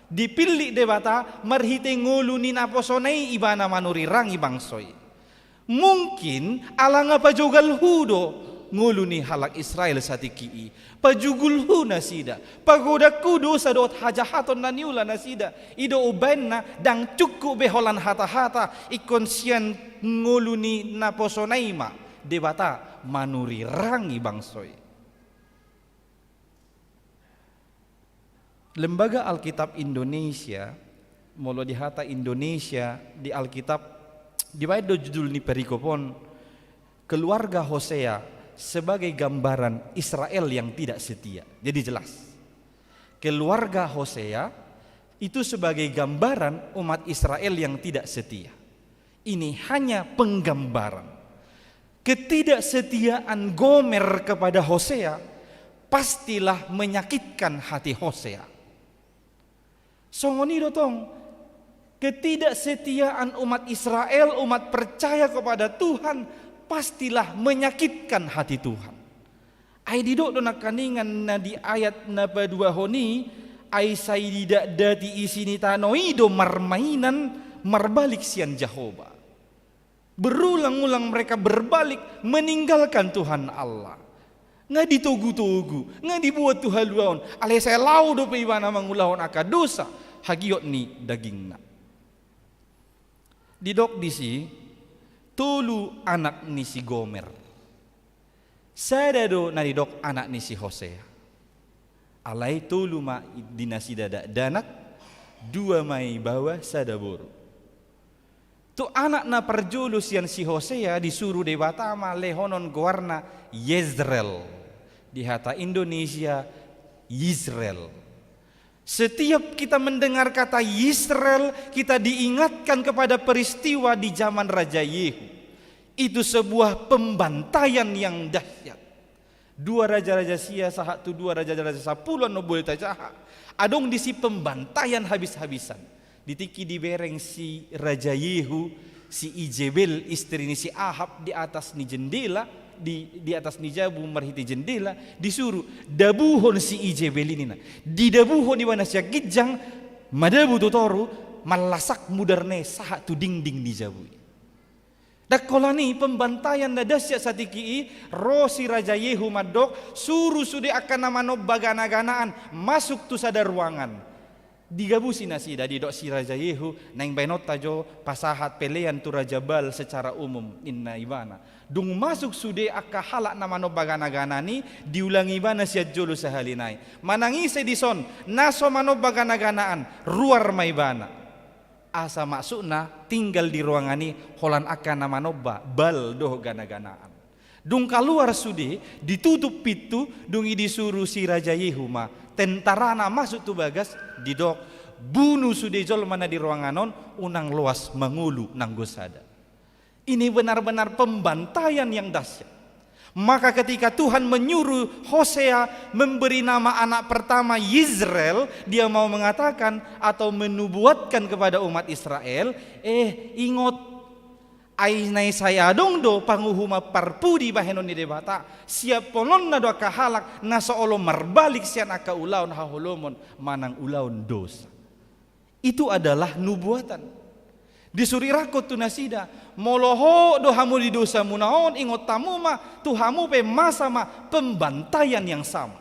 Dipillit Debata, marhite ngolu ni naposona i ibana manurirangi bangso i. Mungkin, ala nga pajogal Hu do ngolu ni halak Israel satingki i. Pajugul Hu nasida, pagodang Hu dosa dohot hajahaton na niula nasida. I do umbaenna ndang cukup be holan hata-hata, ingkon sian ngolu ni naposona i ma Debata manurirangi bangso i. Lembaga Alkitab Indonesia, molo di hata Indonesia di Alkitab, dibaen do judul ni perikop on, keluarga Hosea sebagai gambaran Israel yang tidak setia. Jadi jelas, keluarga Hosea itu sebagai gambaran umat Israel yang tidak setia. Ini hanya penggambaran. Ketidaksetiaan Gomer kepada Hosea pastilah menyakitkan hati Hosea. Songon i do tong, ketidaksetiaan umat Israel, umat percaya kepada Tuhan, pastilah menyakitkan hati Tuhan. Ai didok do nangkaningan na di ayat na paduahon i, ai sai didakdati isi ni tano i do marmainan, marbalik sian Jahowa. Berulang-ulang mereka berbalik, meninggalkan Tuhan Allah. Nga ditogu-togu, nga dibuat tu haluaon, alai sai laho dope ibana mangulahon angka dosa hagiot ni dagingna. Didok disi, tolu anak ni si Gomer. Sada do na didok anak ni si Hosea. Alai tolu ma di nasida dakdanak, dua ma i baoa, sada boru. Tu anak na parjolo sian si Hosea disuru Debata ma lehonon goarna Yezreel. Di hata Indonesia, Yisreel. Setiap kita mendengar kata Yisreel, kita diingatkan kepada peristiwa di zaman Raja Yehu. Itu sebuah pembantaian yang dahsyat. Dua Raja-raja Sia sahat tu dua Raja-raja Sampulu, no, boi tajaha. Adong disi pembantaian habis-habisan. Di tingki dibereng si Raja Yehu, si Izebel, istri ni si Ahab, di atas ni jendela, di, di atas ni jabu marhite jendela, disuru, dabuhon si Izebel i, ninna. Didabuhon ibana sian ginjang, madabu tu toru, mallasak mudarna i sahat tu dingding ni jabu i. Ndang holan i, pembantaian na dahsyat satingki i, ro si Raja Yehu mandok, suru sude angka na manomba gana-ganaan masuk tu sada ruangan. Digabusi nasida, didok si Raja Yehu, naeng baenonta jo pasahat pelean tu Raja Baal secara umum, ninna ibana. Dung masuk sude angka halak na manomba gana-ganaan i, diulangi ibana sian jolo sahali nai. Manang ise dison na so manomba gana-ganaan, ruar ma ibana. Asa maksudna tinggal di ruangan i holan angka na manomba Baal dohot gana-ganaan. Dung kaluar sude, ditutup pintu, dung i disuru si Raja Yehu ma tentarana masuk tu bagas, didok, bunu sude jolma na di ruangan on, unang loas mangolu nanggo sada. Ini benar-benar pembantaian yang dahsyat. Maka ketika Tuhan menyuruh Hosea memberi nama anak pertama Yisreel, dia mau mengatakan atau menubuatkan kepada umat Israel, eh, ingot, ai na i sai adong do panguhuman parpudi bahenon ni Debata, siapkononna do angka halak na so olo marbalik sian angka ulaon haholomon manang ulaon dosa. Itu adalah nubuatan. Disuru irangkon tu nasida, molo hot do hamu di dosamuna on, ingot hamu ma, tu hamu pe masa ma pembantaian yang sama.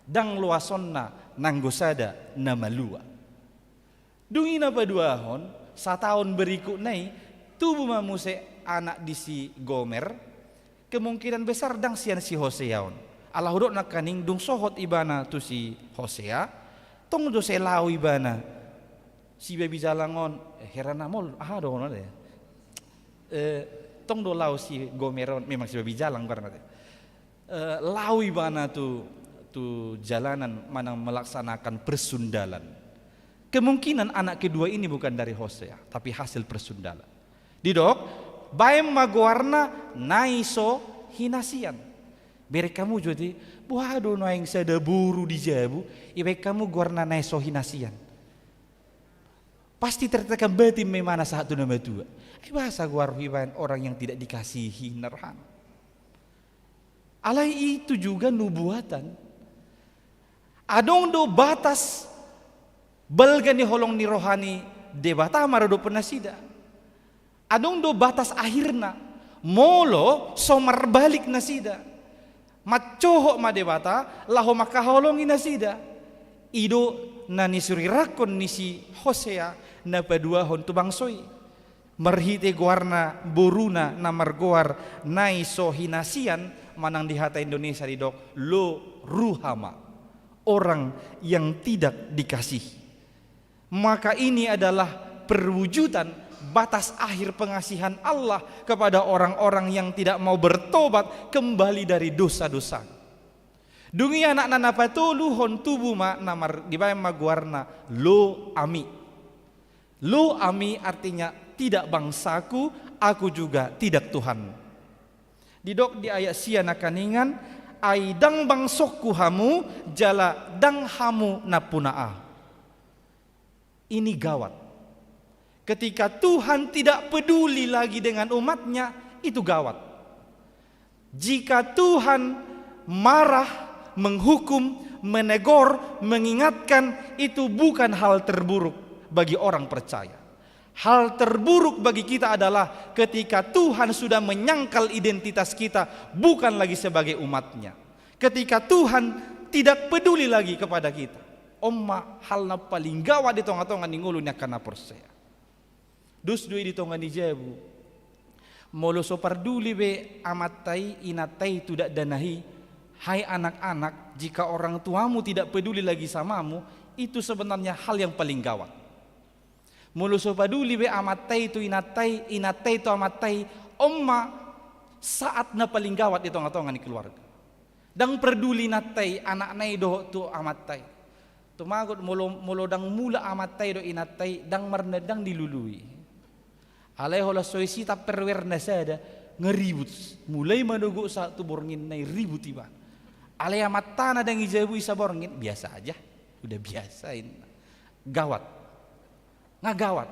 Ndang loasonna nanggo sada na malua. Dung i na paduahon, sataon berikutna i, tubu ma muse anak di si Gomer, kemungkinan besar ndang sian si Hosea on. Ala hudok nangkaning dung sohot ibana tu si Hosea, tong do sai laho ibana. Si babi jalang on, eh, herana mol, aha do on, eh? Eh, tong do laho si Gomer on, memang si babi jalang goarna, eh, laho ibana tu, tu jalanan manang melaksanakan persundalan. Kemungkinan anak kedua ini bukan dari Hosea, tapi hasil persundalan. Didok, baen ma goarna na i so hinasian. Bereng hamu jo ate, boha do naeng sada boru di jabu, ibaen hamu goarna na i so hinasian. Pasti tertekan batin ma imana sahat tu na matua. Ai boasa goar huibaen orang yang tidak dikasihi, ninna rohana. Alai itu juga nubuatan. Adong do batas balga ni holong ni roha ni Debata maradophon nasida. Adong do batas akhirna, molo so marbalik nasida. Mancohot ma Debata laho mangkaholongi nasida. I do na nisuru irangkon ni si Hosea na paduahon tu bangso i. Marhite goarna boruna na margoar na i so hinasian, manang di hata Indonesia didok Lo Ruhama. orang yang tidak dikasihi. Maka ini adalah perwujudan batas akhir pengasihan Allah kepada orang-orang yang tidak mau bertobat kembali dari dosa-dosa. Dung i anakna na patoluhon tubu ma na mar-, dibaen ma goarna Lo Ami. Lo Ami artinya tidak bangsaku, aku juga tidak Tuhan. Didok di ayat sia nangkiningan, ai ndang bangsongku hamu, jala ndang hamu nampuna ahu. Ini gawat. Ketika Tuhan tidak peduli lagi dengan umatnya, itu gawat. Jika Tuhan marah, menghukum, menegur, mengingatkan, itu bukan hal terburuk bagi orang percaya. Hal terburuk bagi kita adalah ketika Tuhan sudah menyangkal identitas kita, bukan lagi sebagai umatnya. Ketika Tuhan tidak peduli lagi kepada kita. On ma hal na paling gawat di tonga-tonga ni ngolu ni angka na porsea. Dos do i di tonga ni jabu. Molo so parduli be amanta i, inanta i tu dakdanak i, hai anak-anak, jika orang tuamu tidak peduli lagi samamu, itu sebenarnya hal yang paling gawat. Molo so paduli be amanta i tu inanta i, inanta i tu amanta i, on ma saat na paling gawat di tonga-tonga ni keluarga. Ndang parduli inanta i, anakna i dohot tu amanta i. Tumagot molo, molo ndang mulak amanta i dohot inanta i, ndang marna-, ndang dilului. Alai holan so isi tupperware na sada, nga ribut. Mulai manogot sahat tu bornginna i ribut iba. Alai amantana ndang i jabu i saborngin, biasa aja. Udah biasa, inna. Gawat. Nga gawat.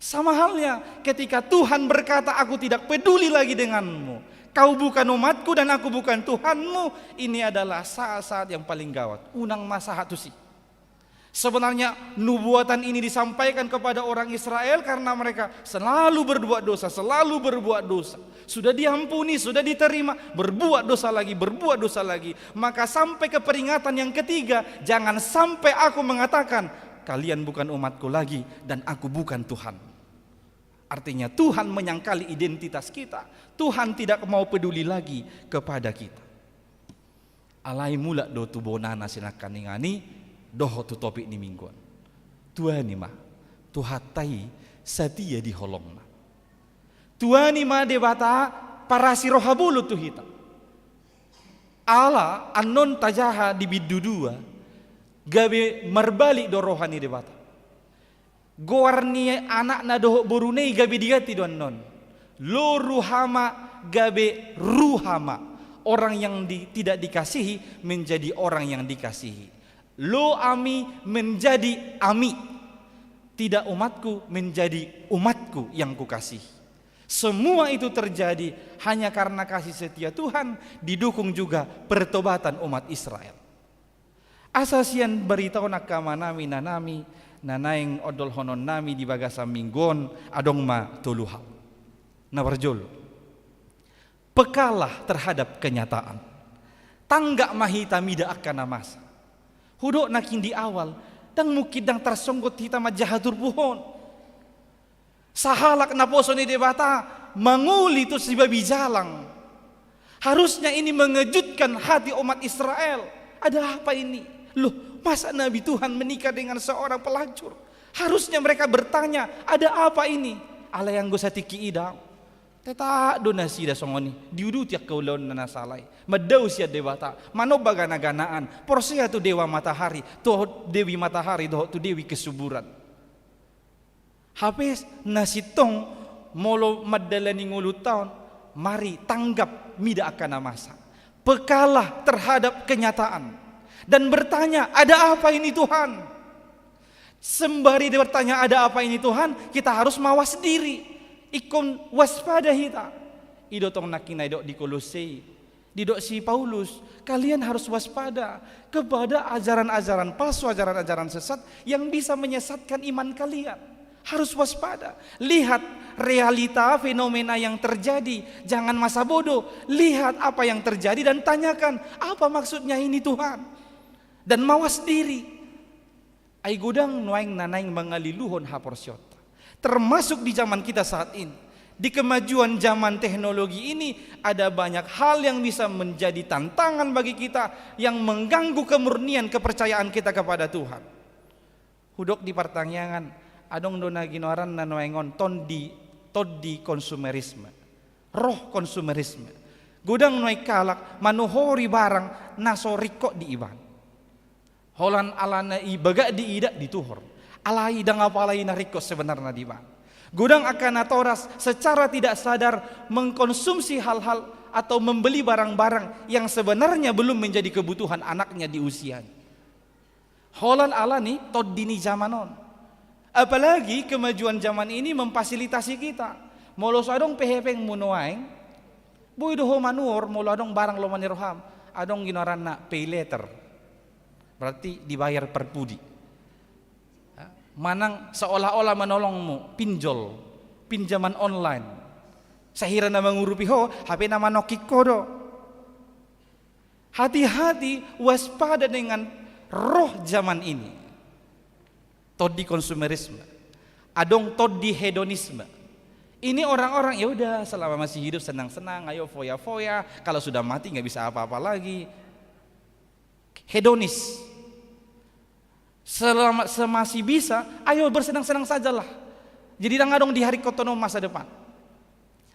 Sama halnya ketika Tuhan berkata, "Aku tidak peduli lagi denganmu. Kau bukan umatku dan aku bukan Tuhanmu." Ini adalah saat-saat yang paling gawat. Unang ma sahat tusi. Sebenarnya nubuatan ini disampaikan kepada orang Israel karena mereka selalu berbuat dosa, selalu berbuat dosa. Sudah diampuni, sudah diterima, berbuat dosa lagi, berbuat dosa lagi. Maka sampai ke peringatan yang ketiga, jangan sampai aku mengatakan, "Kalian bukan umatku lagi dan aku bukan Tuhan." Artinya Tuhan menyangkali identitas kita. Tuhan tidak mau peduli lagi kepada kita. Alai mulak do tu bonana si nangkiningan i, dohot tu topik ni minggu on. Tuani ma, Tuhanta i satia di holongna. Tuani ma Debata parasi roha bolon tu hita. Ala annon tajaha di bindu dua, gabe marbalik do roha ni Debata. Goar ni anakna dohot boruna i gabe diganti do annon. Lo Ruhama gabe Ruhama. Orang yang di-, tidak dikasihi menjadi orang yang dikasihi. Lo Ami menjadi Ami. Tidak umatku menjadi umatku yang kukasihi. Semua itu terjadi hanya karena kasih setia Tuhan, didukung juga pertobatan umat Israel. Asa sian barita on, angka amanami, inanami, na naeng ondolhononnami di bagasan minggu on, adong ma tolu hal. Na parjolo, pekalah terhadap kenyataan. Tanggap ma hita mida angka na masa. Hudok nangkin di awal, ndang mungkin ndang tarsonggot hita manjaha turpuk on. Sahalak naposo ni Debata mangoli tu si babi jalang. Harusnya ini mengejutkan hati umat Israel. Ada apa ini? Loh, masa Nabi Tuhan menikah dengan seorang pelacur? Harusnya mereka bertanya, "Ada apa ini?" Alai anggo satingki i da. Tetap do nasida songon i, diuduti angka ulaonna na sala i. Mandao sian Debata, manomba gana-ganaan, porsea tu Dewa Matahari, tu Dewi Matahari dohot tu Dewi Kesuburan. Hape na sintong molo mandalani ngolunta on, mari tanggap mida angka na masa. Pekalah terhadap kenyataan dan bertanya, "Ada apa ini, Tuhan?" Sembari dia bertanya, "Ada apa ini, Tuhan?" kita harus mawas diri. Ingkon waspada hita. I do tong nangkin na didok di Kolose i. Didok si Paulus, kalian harus waspada kepada ajaran-ajaran palsu, ajaran-ajaran sesat yang bisa menyesatkan iman kalian. Harus waspada. Lihat realita, fenomena yang terjadi. Jangan masa bodoh. Lihat apa yang terjadi dan tanyakan, "Apa maksudnya ini, Tuhan?" Dan mawas diri. Ai godang nuaeng na naeng mangaliluhon haporseaonta. Termasuk di zaman kita saat ini. Di kemajuan zaman teknologi ini, ada banyak hal yang bisa menjadi tantangan bagi kita, yang mengganggu kemurnian kepercayaan kita kepada Tuhan. Hudok di partangiangan, adong do na ginoaran na nuaeng on tondi, tondi konsumerisme, roh konsumerisme. Godang nuaeng halak manuhori barang na so ringkot di ibana. Holan alana i bagak diida, dituhor. Alai ndang apala i na ringkot sebenarna di ibana. Godang angka natoras secara tidak sadar mengkonsumsi hal-hal atau membeli barang-barang yang sebenarnya belum menjadi kebutuhan anaknya di usianya. Holan alani tondi ni zaman on. Apalagi kemajuan zaman ini memfasilitasi kita. Molo so adong pe hepengmu nuaeng, boi do ho manuhor molo adong barang lomo ni roham. Adong ginoaranna pay later. Berarti dibayar parpudi. Manang seolah-olah manolongmu, pinjol, pinjaman online. Sahira na mangurupi ho, hape na manongkik ho do. Hati-hati, waspada dengan roh zaman ini. Tondi konsumerisme. Adong tondi hedonisme. Ini orang-orang, ya udah, selama masih hidup senang-senang, ayo foya-foya, kalau sudah mati nggak bisa apa-apa lagi. Hedonis. Selama, semasih bisa, ayo bersenang-senang sajalah. Jadi ndang adong diharingkothon masa depan.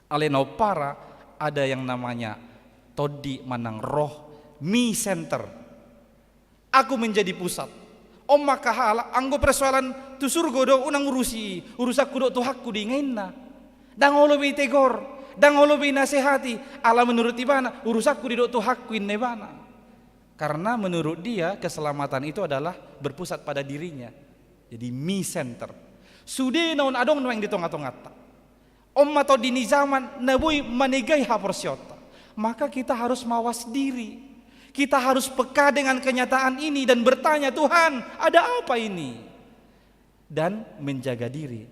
Alai na umpara, ada yang namanya tondi manang roh me center. Aku menjadi pusat. On ma angka halak, anggo persoalan tu surgo do, unang urusi, urusanku dohot Tuhanku do inna. Ndang olo be itegor, ndang olo be inasehati, ala menurut ibana, urusanku do dohot Tuhanku inna ibana. Karena menurut dia, keselamatan itu adalah berpusat pada dirinya. Jadi me center. Sude na on adong nuaeng di tonga-tonganta. On ma tondi ni zaman na boi manegai haporseaonta. Maka kita harus mawas diri. Kita harus peka dengan kenyataan ini dan bertanya, "Tuhan, ada apa ini?" Dan menjaga diri.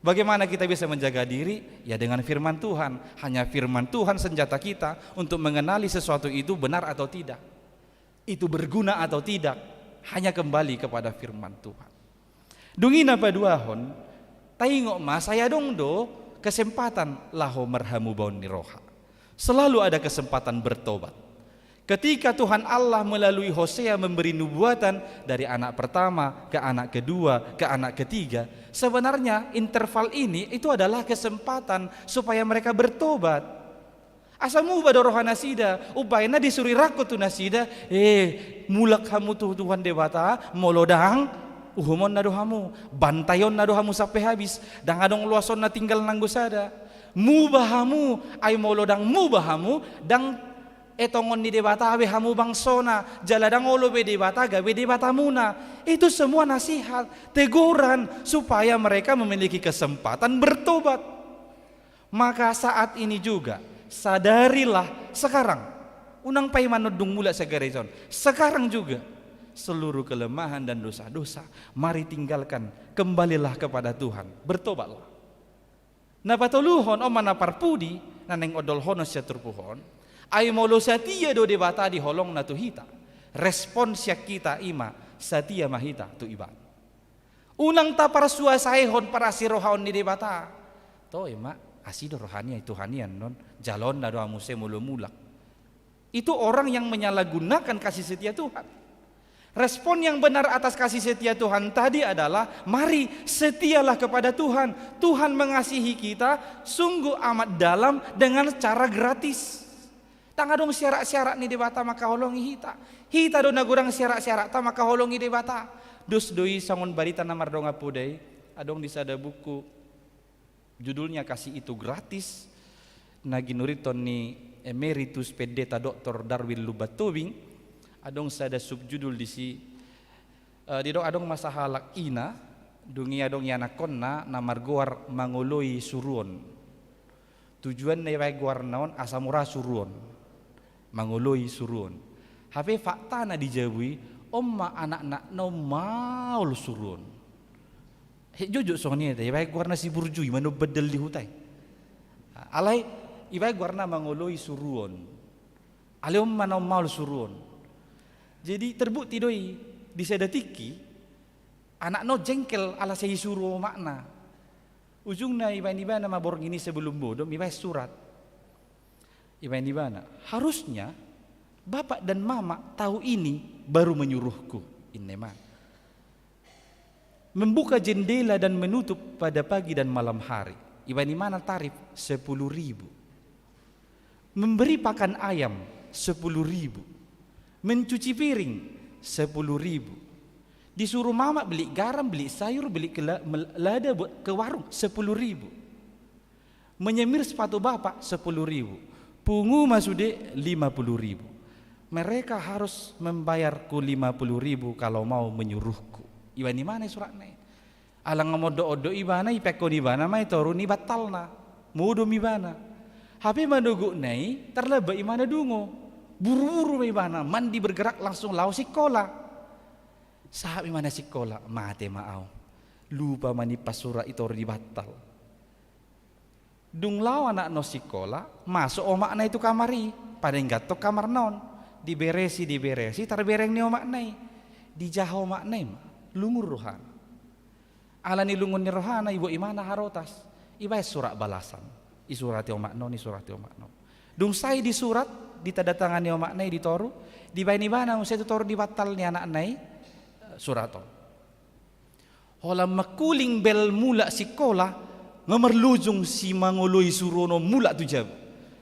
Bagaimana kita bisa menjaga diri? Ya, dengan firman Tuhan. Hanya firman Tuhan senjata kita untuk mengenali sesuatu itu benar atau tidak, itu berguna atau tidak. Hanya kembali kepada firman Tuhan. Dung i na paduahon, taingot ma, sai adong do kesempatan laho marhamubaon ni roha. Selalu ada kesempatan bertobat. Ketika Tuhan Allah melalui Hosea memberi nubuatan dari anak pertama ke anak kedua, ke anak ketiga, sebenarnya interval ini itu adalah kesempatan supaya mereka bertobat. Asa muba do roha nasida, umbahen na disuru i rangkot tu nasida, eh, mulak hamu tu Tuhan Debata, molo ndang, uhumonna do hamu, bantaionna do hamu sampe habis, ndang adong loasonna tinggal nanggo sada. Muba hamu, ai molo ndang muba hamu, ndang etongon ni Debata be hamu bangsona, jala ndang olo be Debata gabe Debatamuna. Itu semua nasihat, teguran, supaya mereka memiliki kesempatan bertobat. Maka saat ini juga, sadarilah sekarang. Unang paima dung mulak sian gareja on. Sekarang juga, seluruh kelemahan dan dosa-dosa, mari tinggalkan, kembalilah kepada Tuhan, bertobatlah. Na patoluhon, on ma na parpudi, na naeng ondolhonon sian turpuk on, ai molo satia do Debata di holongna tu hita, respon sian hita i ma, satia ma hita tu Ibana. Unang taparsuasaehon parasirohaon ni Debata. Toe ma, asi do rohana i, Tuhan i annon, jaloonna do hamu muse molo mulak. Itu orang yang menyalahgunakan kasih setia Tuhan. Respon yang benar atas kasih setia Tuhan tadi adalah, mari setialah kepada Tuhan. Tuhan mengasihi kita sungguh amat dalam dengan cara gratis. Ndang adong syarat-syarat ni Debata mangkaholongi hita. Hita do na godang syarat-syarat ta mangkaholongi Debata. Dos do i songon barita na mardongan poda i, adong di sada buku, judulnya Kasih Itu Gratis, na ginuriton ni Emeritus Pendeta Doktor Darwin Lumban Tobing. Adong sada subjudul disi, eh, didok adong ma sahalak ina, dung i adong ianakhonna na margoar Mangoloi Suruon. Tujuanna ibaen goarna on asa mura suruon. Mangoloi suruon. Hape faktana di jabu i, on ma anakna na maol suruon. He, jotjot songon i hita, ibaen goarna si burju i, manomba dalli huta i. Alai, ibaen goarna Mangoloi Suruon. Alai on ma na maol suruon. Jadi, terbukti do i, di sada tingki, anakna on jengkel ala sai disuru omakna. Ujungna ibaen ibana ma borngin i sebelum modom, ibaen surat. Ibaen ibana, harusnya bapak dan mama tahu ini baru menyuruhku, inna ibana. Membuka jendela dan menutup pada pagi dan malam hari. Ibaen ibana tarif sepuluh ribu. Memberi pakan ayam sepuluh ribu. Mencuci piring sepuluh ribu. Disuruh mama beli garam, beli sayur, beli kela- mel- lada buat ke warung sepuluh ribu. Menyemir sepatu bapak sepuluh ribu. Pungu ma sude lima puluh ribu. Mereka harus membayarku lima puluh ribu kalau mau menyuruhku. Ibaen ibana suratna i. Ala nga mondok-ondok ibana, ipeakkon ibana ma i toru ni bantalna. Modom ibana. Hape manogotna i tarlambat ibana dungo. Buru-buru ma ibana, mandi bergerak langsung laho sikola. Sahat ma ibana sikola, mate ma au. Lupa manimpas surat i toru di bantal. Dung laho anakna on sikola, masuk omakna i tu kamar i, padengganhon kamarna on, diberesi, diberesi, tarbereng ni omakna i, dijaha omakna i ma, lungun rohana. Ala ni lungun ni rohana, iboto ibana harotas, ibaen surat balasan, isurati omakna on, isurati omakna on. Dung sae disurat, ditandatangani omakna i di toru, dibaen ibana muse tu toru di bantal ni anakna i, surat on. Holan mangkuling bel mulak sikola, nga marlujung si mangoloi suruon on mulak tu jabu.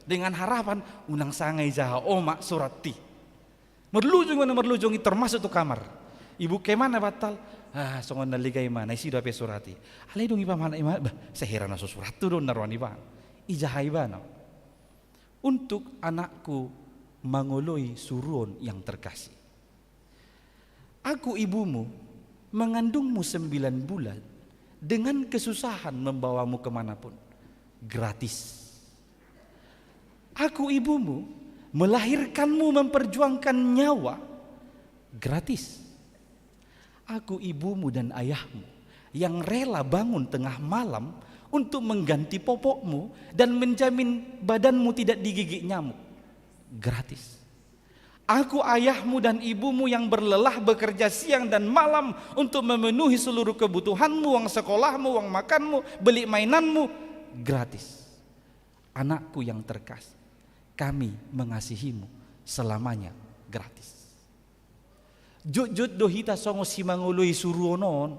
Dengan harapan, unang sanga ijaha omak surat i. Marlujung, marlujung i tor masuk tu kamar. Ibuka ibana bantal, ah, songon na liga ibana, isi do hape surat i. Alai dung ipamanat ibana, bah, sai hira na so surat tu do na roha ni ibana. Ijaha ibana. Untuk anakku mangoloi suruon yang terkasih. Aku ibumu, mengandungmu sembilan bulan, dengan kesusahan membawamu kemanapun. Gratis. Aku ibumu, melahirkanmu, memperjuangkan nyawa. Gratis. Aku ibumu dan ayahmu, yang rela bangun tengah malam untuk mengganti popokmu dan menjamin badanmu tidak digigit nyamuk. Gratis. Aku ayahmu dan ibumu yang berlelah bekerja siang dan malam untuk memenuhi seluruh kebutuhanmu, uang sekolahmu, uang makanmu, beli mainanmu, gratis. Anakku yang terkasih, kami mengasihimu selamanya, gratis. Jotjot do hita songon si mangoloi suruon on.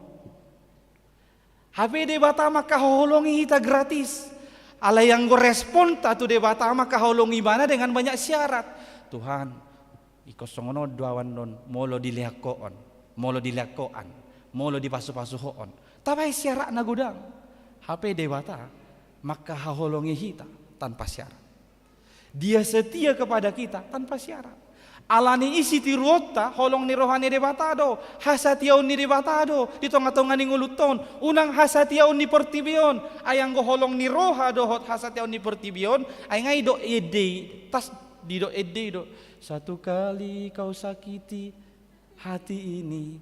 Hape Debata mangkaholongi hita gratis. Alai anggo responta tu Debata mangkaholongi ibana dengan banyak syarat. Tuhan, ingkon songon on do au annon, molo dilean Ho on, molo dilean Ho an, molo dipasupasu Ho on. Tabaen syarat na godang. Hape Debata mangkaholongi hita tanpa syarat. Dia setia kepada kita tanpa syarat. Ala ni i sitiruonta, holong ni roha ni Debata do, hasatiaon ni Debata do di tongatonga ni ngolunta on, unang hasatiaon ni portibi on. Ai anggo holong ni roha dohot hasatiaon ni portibi on, ai nga i do ende i, tas, didok ende i do. Satu kali kau sakiti hati ini,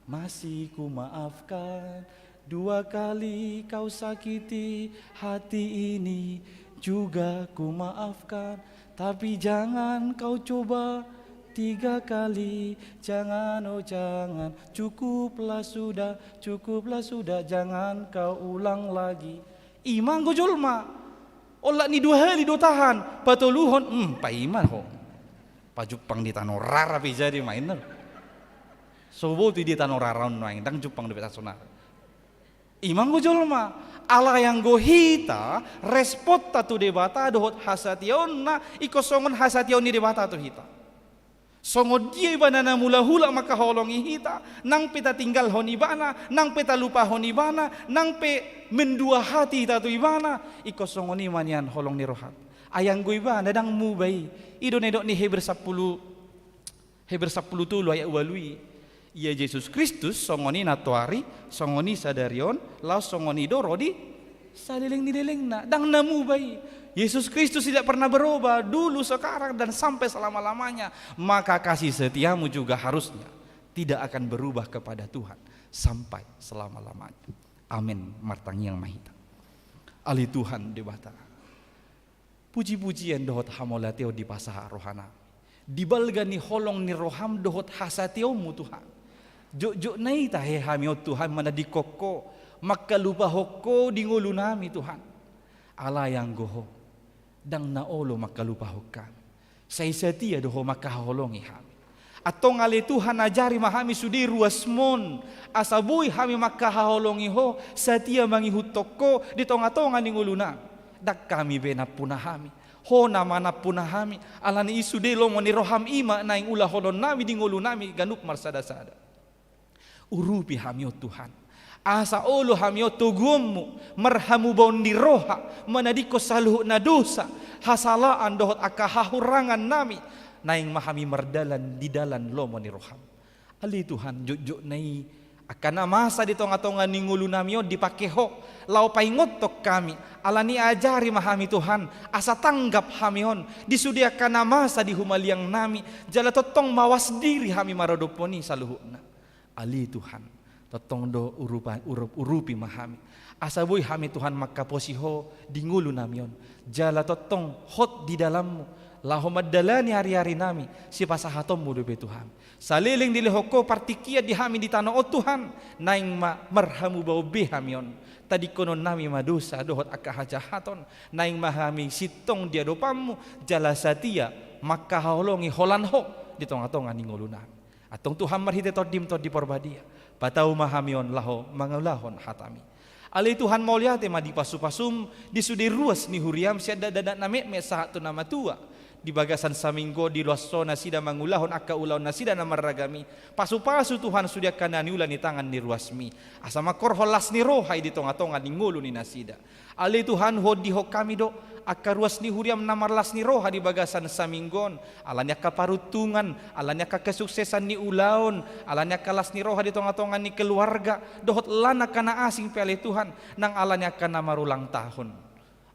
masih kumaafkan. Dua kali kau sakiti hati ini, juga kumaafkan. Tapi jangan kau coba tiga kali. Jangan, oh jangan. Cukuplah sudah, cukuplah sudah. Jangan kau ulang lagi. I ma anggo jolma. Olat ni dua hali do tahan, patoluhon, hmm, paima ho. Pajumpang di tano rara pe jadi main. So botu i di tano rara on nuaeng, ndang jumpang dope tasonar. I ma anggo jolma, alai anggo hita, responta tu Debata dohot hasatiaonna, ingkon songon hasatiaon ni Debata tu hita. Songon dia ibana na mulahula mangkaholongi hita, nang pe tatinggalhon ibana, nang pe talupahon ibana, nang pe mendua hati hita tu ibana, ingkon songon i ma nian holong ni rohanta. Ai anggo ibana ndang muba i, i do na nidok ni Heber sampulu, Heber sampulu tolu ayat ualu i. Ia Jesus Kristus songon i nantoari, songon i sadari on, laos songon i do ro di saleleng ni lelengna, ndang na muba i. Yesus Kristus tidak pernah berubah, dulu, sekarang, dan sampai selama-lamanya. Maka kasih setiamu juga harusnya tidak akan berubah kepada Tuhan sampai selama-lamanya. Amin. Martangiang ma hita. Ale Tuhan Debata, puji-pujian dohot hamauliateon dipasahat rohanami di balga ni holong ni roham dohot hasatiaonmu, Tuhan. Jotjot nai tahe hami on, Tuhan, manadingkon Ho, mangkalupahon Ho di ngolunami, Tuhan. Alai anggo Ho, ndang na olo mangkalupahon hami. Sai satia do Ho mangkahaholongi hami. Antong ale Tuhan, ajari ma hami sude ruasmon, asa boi hami mangkahaholongi Ho, satia mangihuthon Ho di tongatonga ni ngolunami. Ndang hami be nampuna hami, Ho nama nampuna hami. Alani i sude lomo ni roham i ma naeng ulahonon nami di ngolunami ganup marsadasada. Urupi hami on Tuhan, asa olo hami on toguonmu, marhamubaon ni roha, manadingkon saluhut na dosa, hasalaan dohot angka hahurangan nami, naeng ma hami mardalan di dalan lomo ni roham. Ale Tuhan, jotjot na i, angka na masa di tongatonga ni ngolunami on dipangke Ho laho paingothon hami. Alani i ajari ma hami Tuhan, asa tanggap hami on di sude angka na masa di humaliang nami, jala tongtong mawas diri hami maradophon i saluhutna. Ale Tuhan, tongtong do urupa-, urup-, urupi ma hami, asa boi hami Tuhan mangkaposi Ho di ngolunami on, jala tongtong hot di dalanmu, laho mandalani ariari nami sipasahatonmu dope tu hami. Saleleng dilehon Ho partingkian di hami di tano on Tuhan, naeng ma marhamubaon be hami on. Tadingkonon nami ma dosa dohot angka hajahaton, naeng ma hami sintong di adopanmu, jala satia mangkahaholongi holan Ho di tongatonga ni ngolunami. Antong Tuhan, marhite Tondim Tondi Parbadia, patau ma hami on laho mangulahon hatami. Ale Tuhan, mauliate ma di pasupasum di sude ruas ni huriam sian dakdanak na metmet sahat tu na matua. Di bagasan saminggu on dilehon Ho nasida mangulahon angka ulaon nasida na marragam i. Pasupasu Tuhan sude angka na niula ni tangan ni ruasmi, asa mangkorhon las ni roha i di tongatonga ni ngolu ni nasida. Ale Tuhan, huondihon hami do angka ruas ni huriam na marlas ni roha di bagasan saminggu on, alani angka paruntungan, alani angka kesuksesan ni ulaon, alani angka las ni roha di tongatonga ni keluarga, dohot lan angka na asing pe ale Tuhan, nang alani angka na marulang tahun.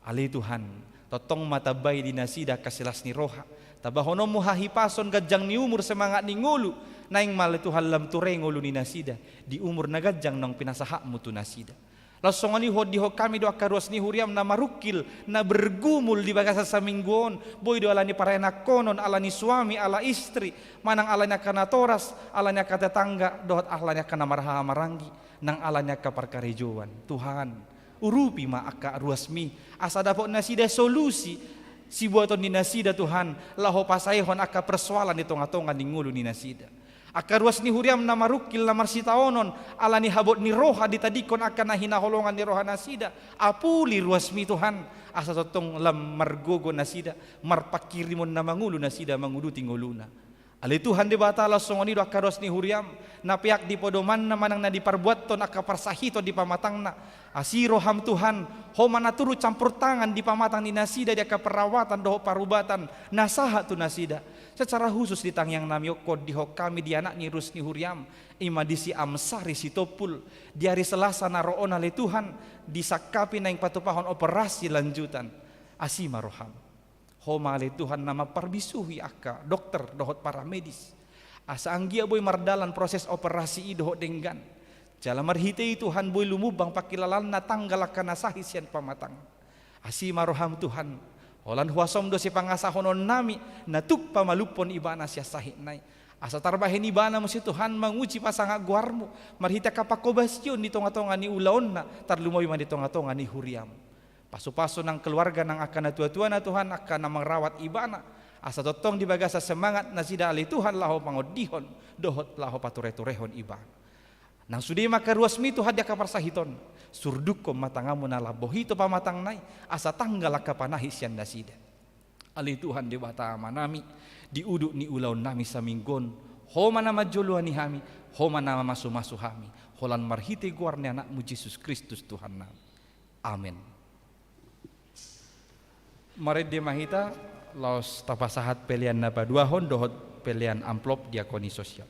Ale Tuhan, tongtong ma tambai di nasida angka silas ni roha, tambahononmu hahipason, ganjang ni umur, semangat ni ngolu, naeng ma ale Tuhan lam ture ngolu ni nasida di umur na ganjang naung pinasahatmu tu nasida. Laos songon i huondihon hami do angka ruas ni huriam na marungkil, na bergumul di bagasan saminggu on, boi do alani paraenakhonon, alani suami, ala istri, manang alani angka natoras, alani angka tetangga, dohot alani angka na marhahamaranggi, nang alani angka parkarejoan. Tuhan, urupi ma angka ruasmi, asa dapot nasida solusi sibuaton ni nasida Tuhan, laho pasaehon angka persoalan di tongatonga ni ngolu ni nasida. Angka ruas ni huriam na marungkil, na marsitaonon, alani habot ni roha ditadingkon angka na hinaholongan ni roha nasida, apuli ruasmi Tuhan, asa tongtong lam margogo nasida, marpanghirimon na mangolu nasida manguduti ngoluna. Ale Tuhan Debata, laos songon i do angka ruas ni huriam, na peak di podomanna manang na diparbuathon angka parsahiton di pamatangna. Asi roham Tuhan, Ho ma na turut campur tangan di pamatang ni nasida di angka perawatan dohot parubatan na sahat tu nasida. Secara khusus di tangiang nami on, huondihon hami di anak ni ruas ni huriam, i ma di si Amsari Sitompul, di ari Selasa na ro on ale Tuhan, disangkapi naeng patupahon operasi lanjutan. Asi ma roham. Ho ma ale Tuhan na mamparbisuhi angka dokter dohot paramedis, asa anggiat boi mardalan proses operasi i dohot denggan. Jala marhite i Tuhan boi lumubang pangkilalaanna, tanggal angka na sahit sian pamatang. Asi ma roham Tuhan, holan huasom do sipangasahononnami na tuk pamalumhon ibana sian sahitna i. Asa tarbahen ibana muse Tuhan manguji pasangap goarmu, marhite angka panghobasion di tongatonga ni ulaonna, tarlumobi ma di tongatonga ni huriam. Pasupasu nang keluarga nang angka natuatuana Tuhan, angka na mangrawat ibana, asa tongtong di bagasan semangat nasida ale Tuhan laho pangondihon dohot laho patureturehon ibana. Nang sude ma angka ruasmi Tuhan di angka parsahiton, surdukkon ma tanganmu na lambok i tu pamatangna i, asa tanggal angka panahit sian nasida. Ale Tuhan Debata Amanami, di udut ni ulaonnami saminggu on, Ho ma na manjoloani hami, Ho ma na mamasumasu hami, holan marhite goar ni Anakmu Jesus Kristus Tuhannami. Amen. Marende ma hita, laos tapasahat pelean na paduahon dohot pelean amplop diakoni sosial.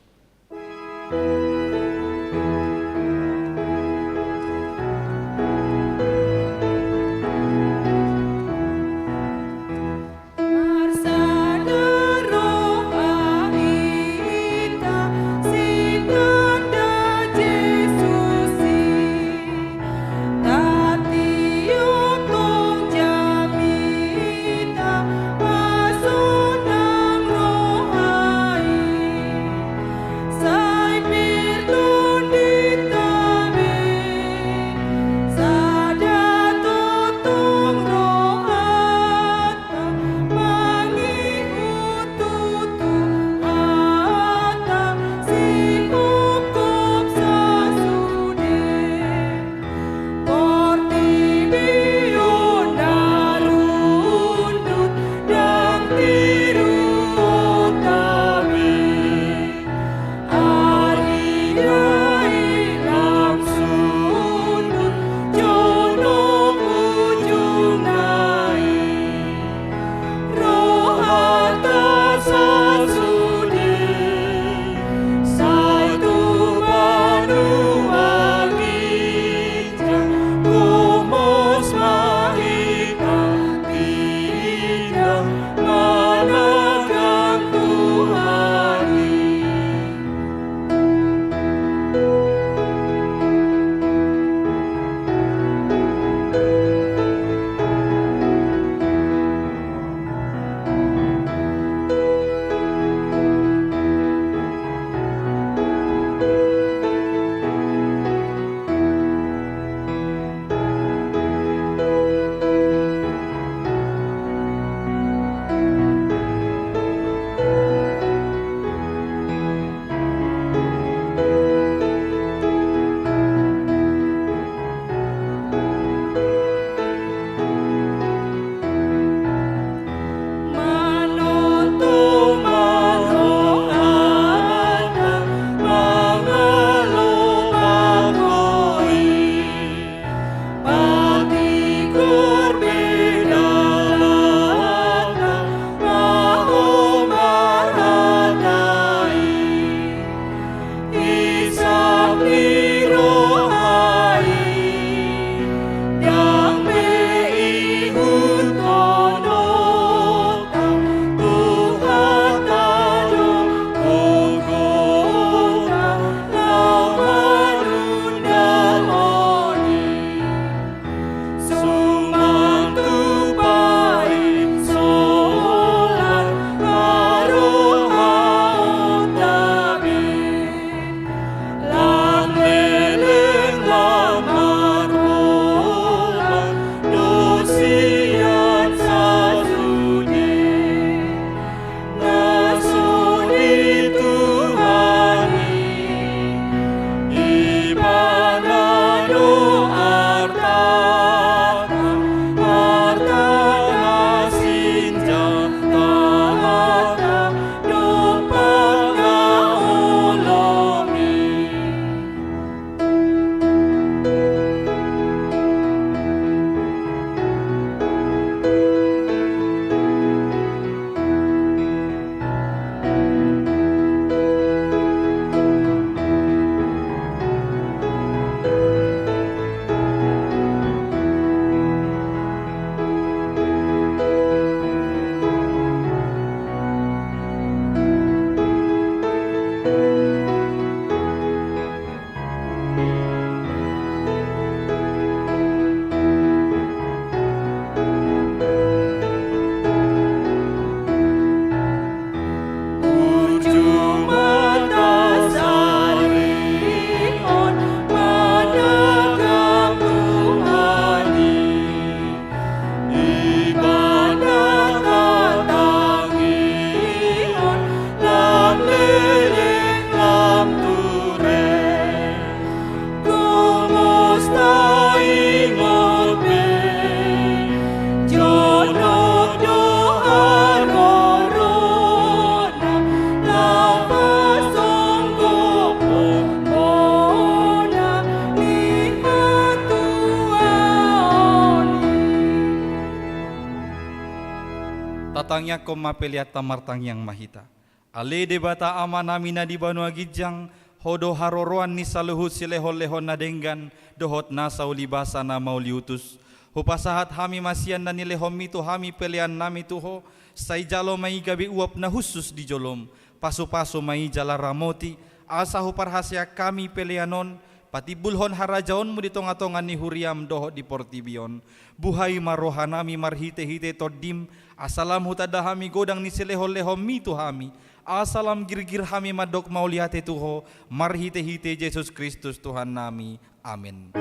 Tangiangkon ma peleanta, martangiang ma hita. Ale Debata Amanami na di banua ginjang, Ho do haroroan ni saluhut silehonlehon na denggan dohot nasa ulibasa na mauliutus. Hupasahat hami ma sian na nilehonMi tu hami peleannami tu Ho, sai jalo ma i gabe uap na hushus di joloM. Pasupasu ma i jala ramoti, asa huparhaseang hami pelean on patimbulhon harajaonMu di tongatonga ni huriaM dohot di portibi on. Buhai ma rohanami marhitehite TondiM, asa lam hutanda hami godang ni silehonlehonMi tu hami, asa lam girgir hami mandok mauliate tu Ho, marhitehite Jesus Kristus Tuhannami. Amen.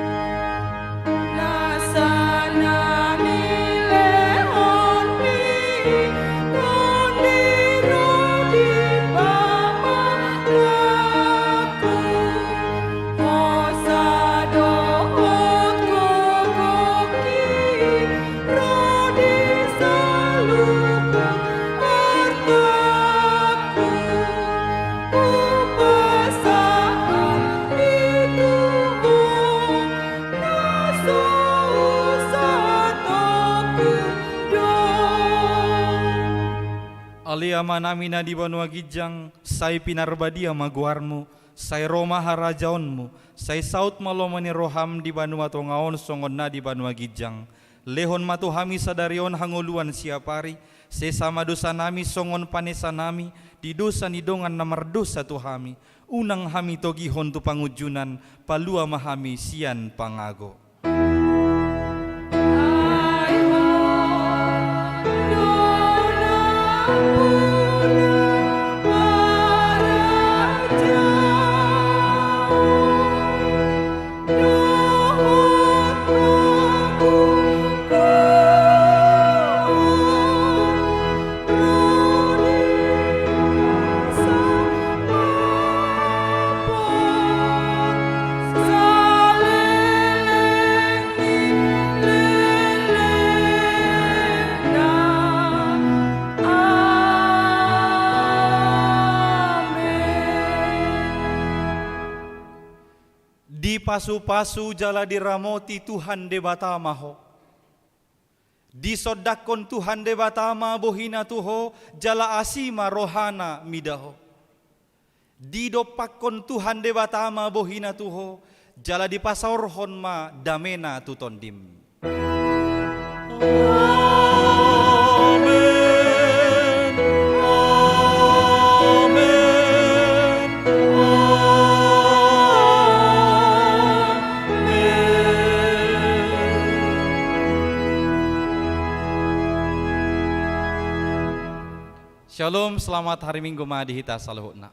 Nasa na nilehonMi, Tondi, ro di pamalangku, hosa dohot gogoki, ro di saluhut artangku, hupasahat i tu Ho, na so husatongku do. Ale Amanami na di banua ginjang, sai pinarbadia ma goarMu, sai ro ma harajaonMu, sai saut ma lomo ni rohaM di banua tonga on songon na di banua ginjang. Lehon ma tu hami sadari on hangoluan siapari, sesa ma dosanami songon panesanami di dosa ni dongan na mardosa tu hami. Unang hami togihon tu pangunjunan, palua ma hami sian pangago. Ai Ho do nampuna harajaon dohot panggunaan ro di bagasan saleleng ni lelengna. Amen. Dipasupasu jala diramoti Tuhan Debata ma ho. Disondangkon Tuhan Debata ma bohina tu ho, jala asi ma rohana mida ho. Didompakkon Tuhan Debata ma bohina tu ho, jala dipasaorhon ma damena tu tondim. Amen. Amen. Amen. Shalom, selamat hari Minggu ma di hita saluhutna.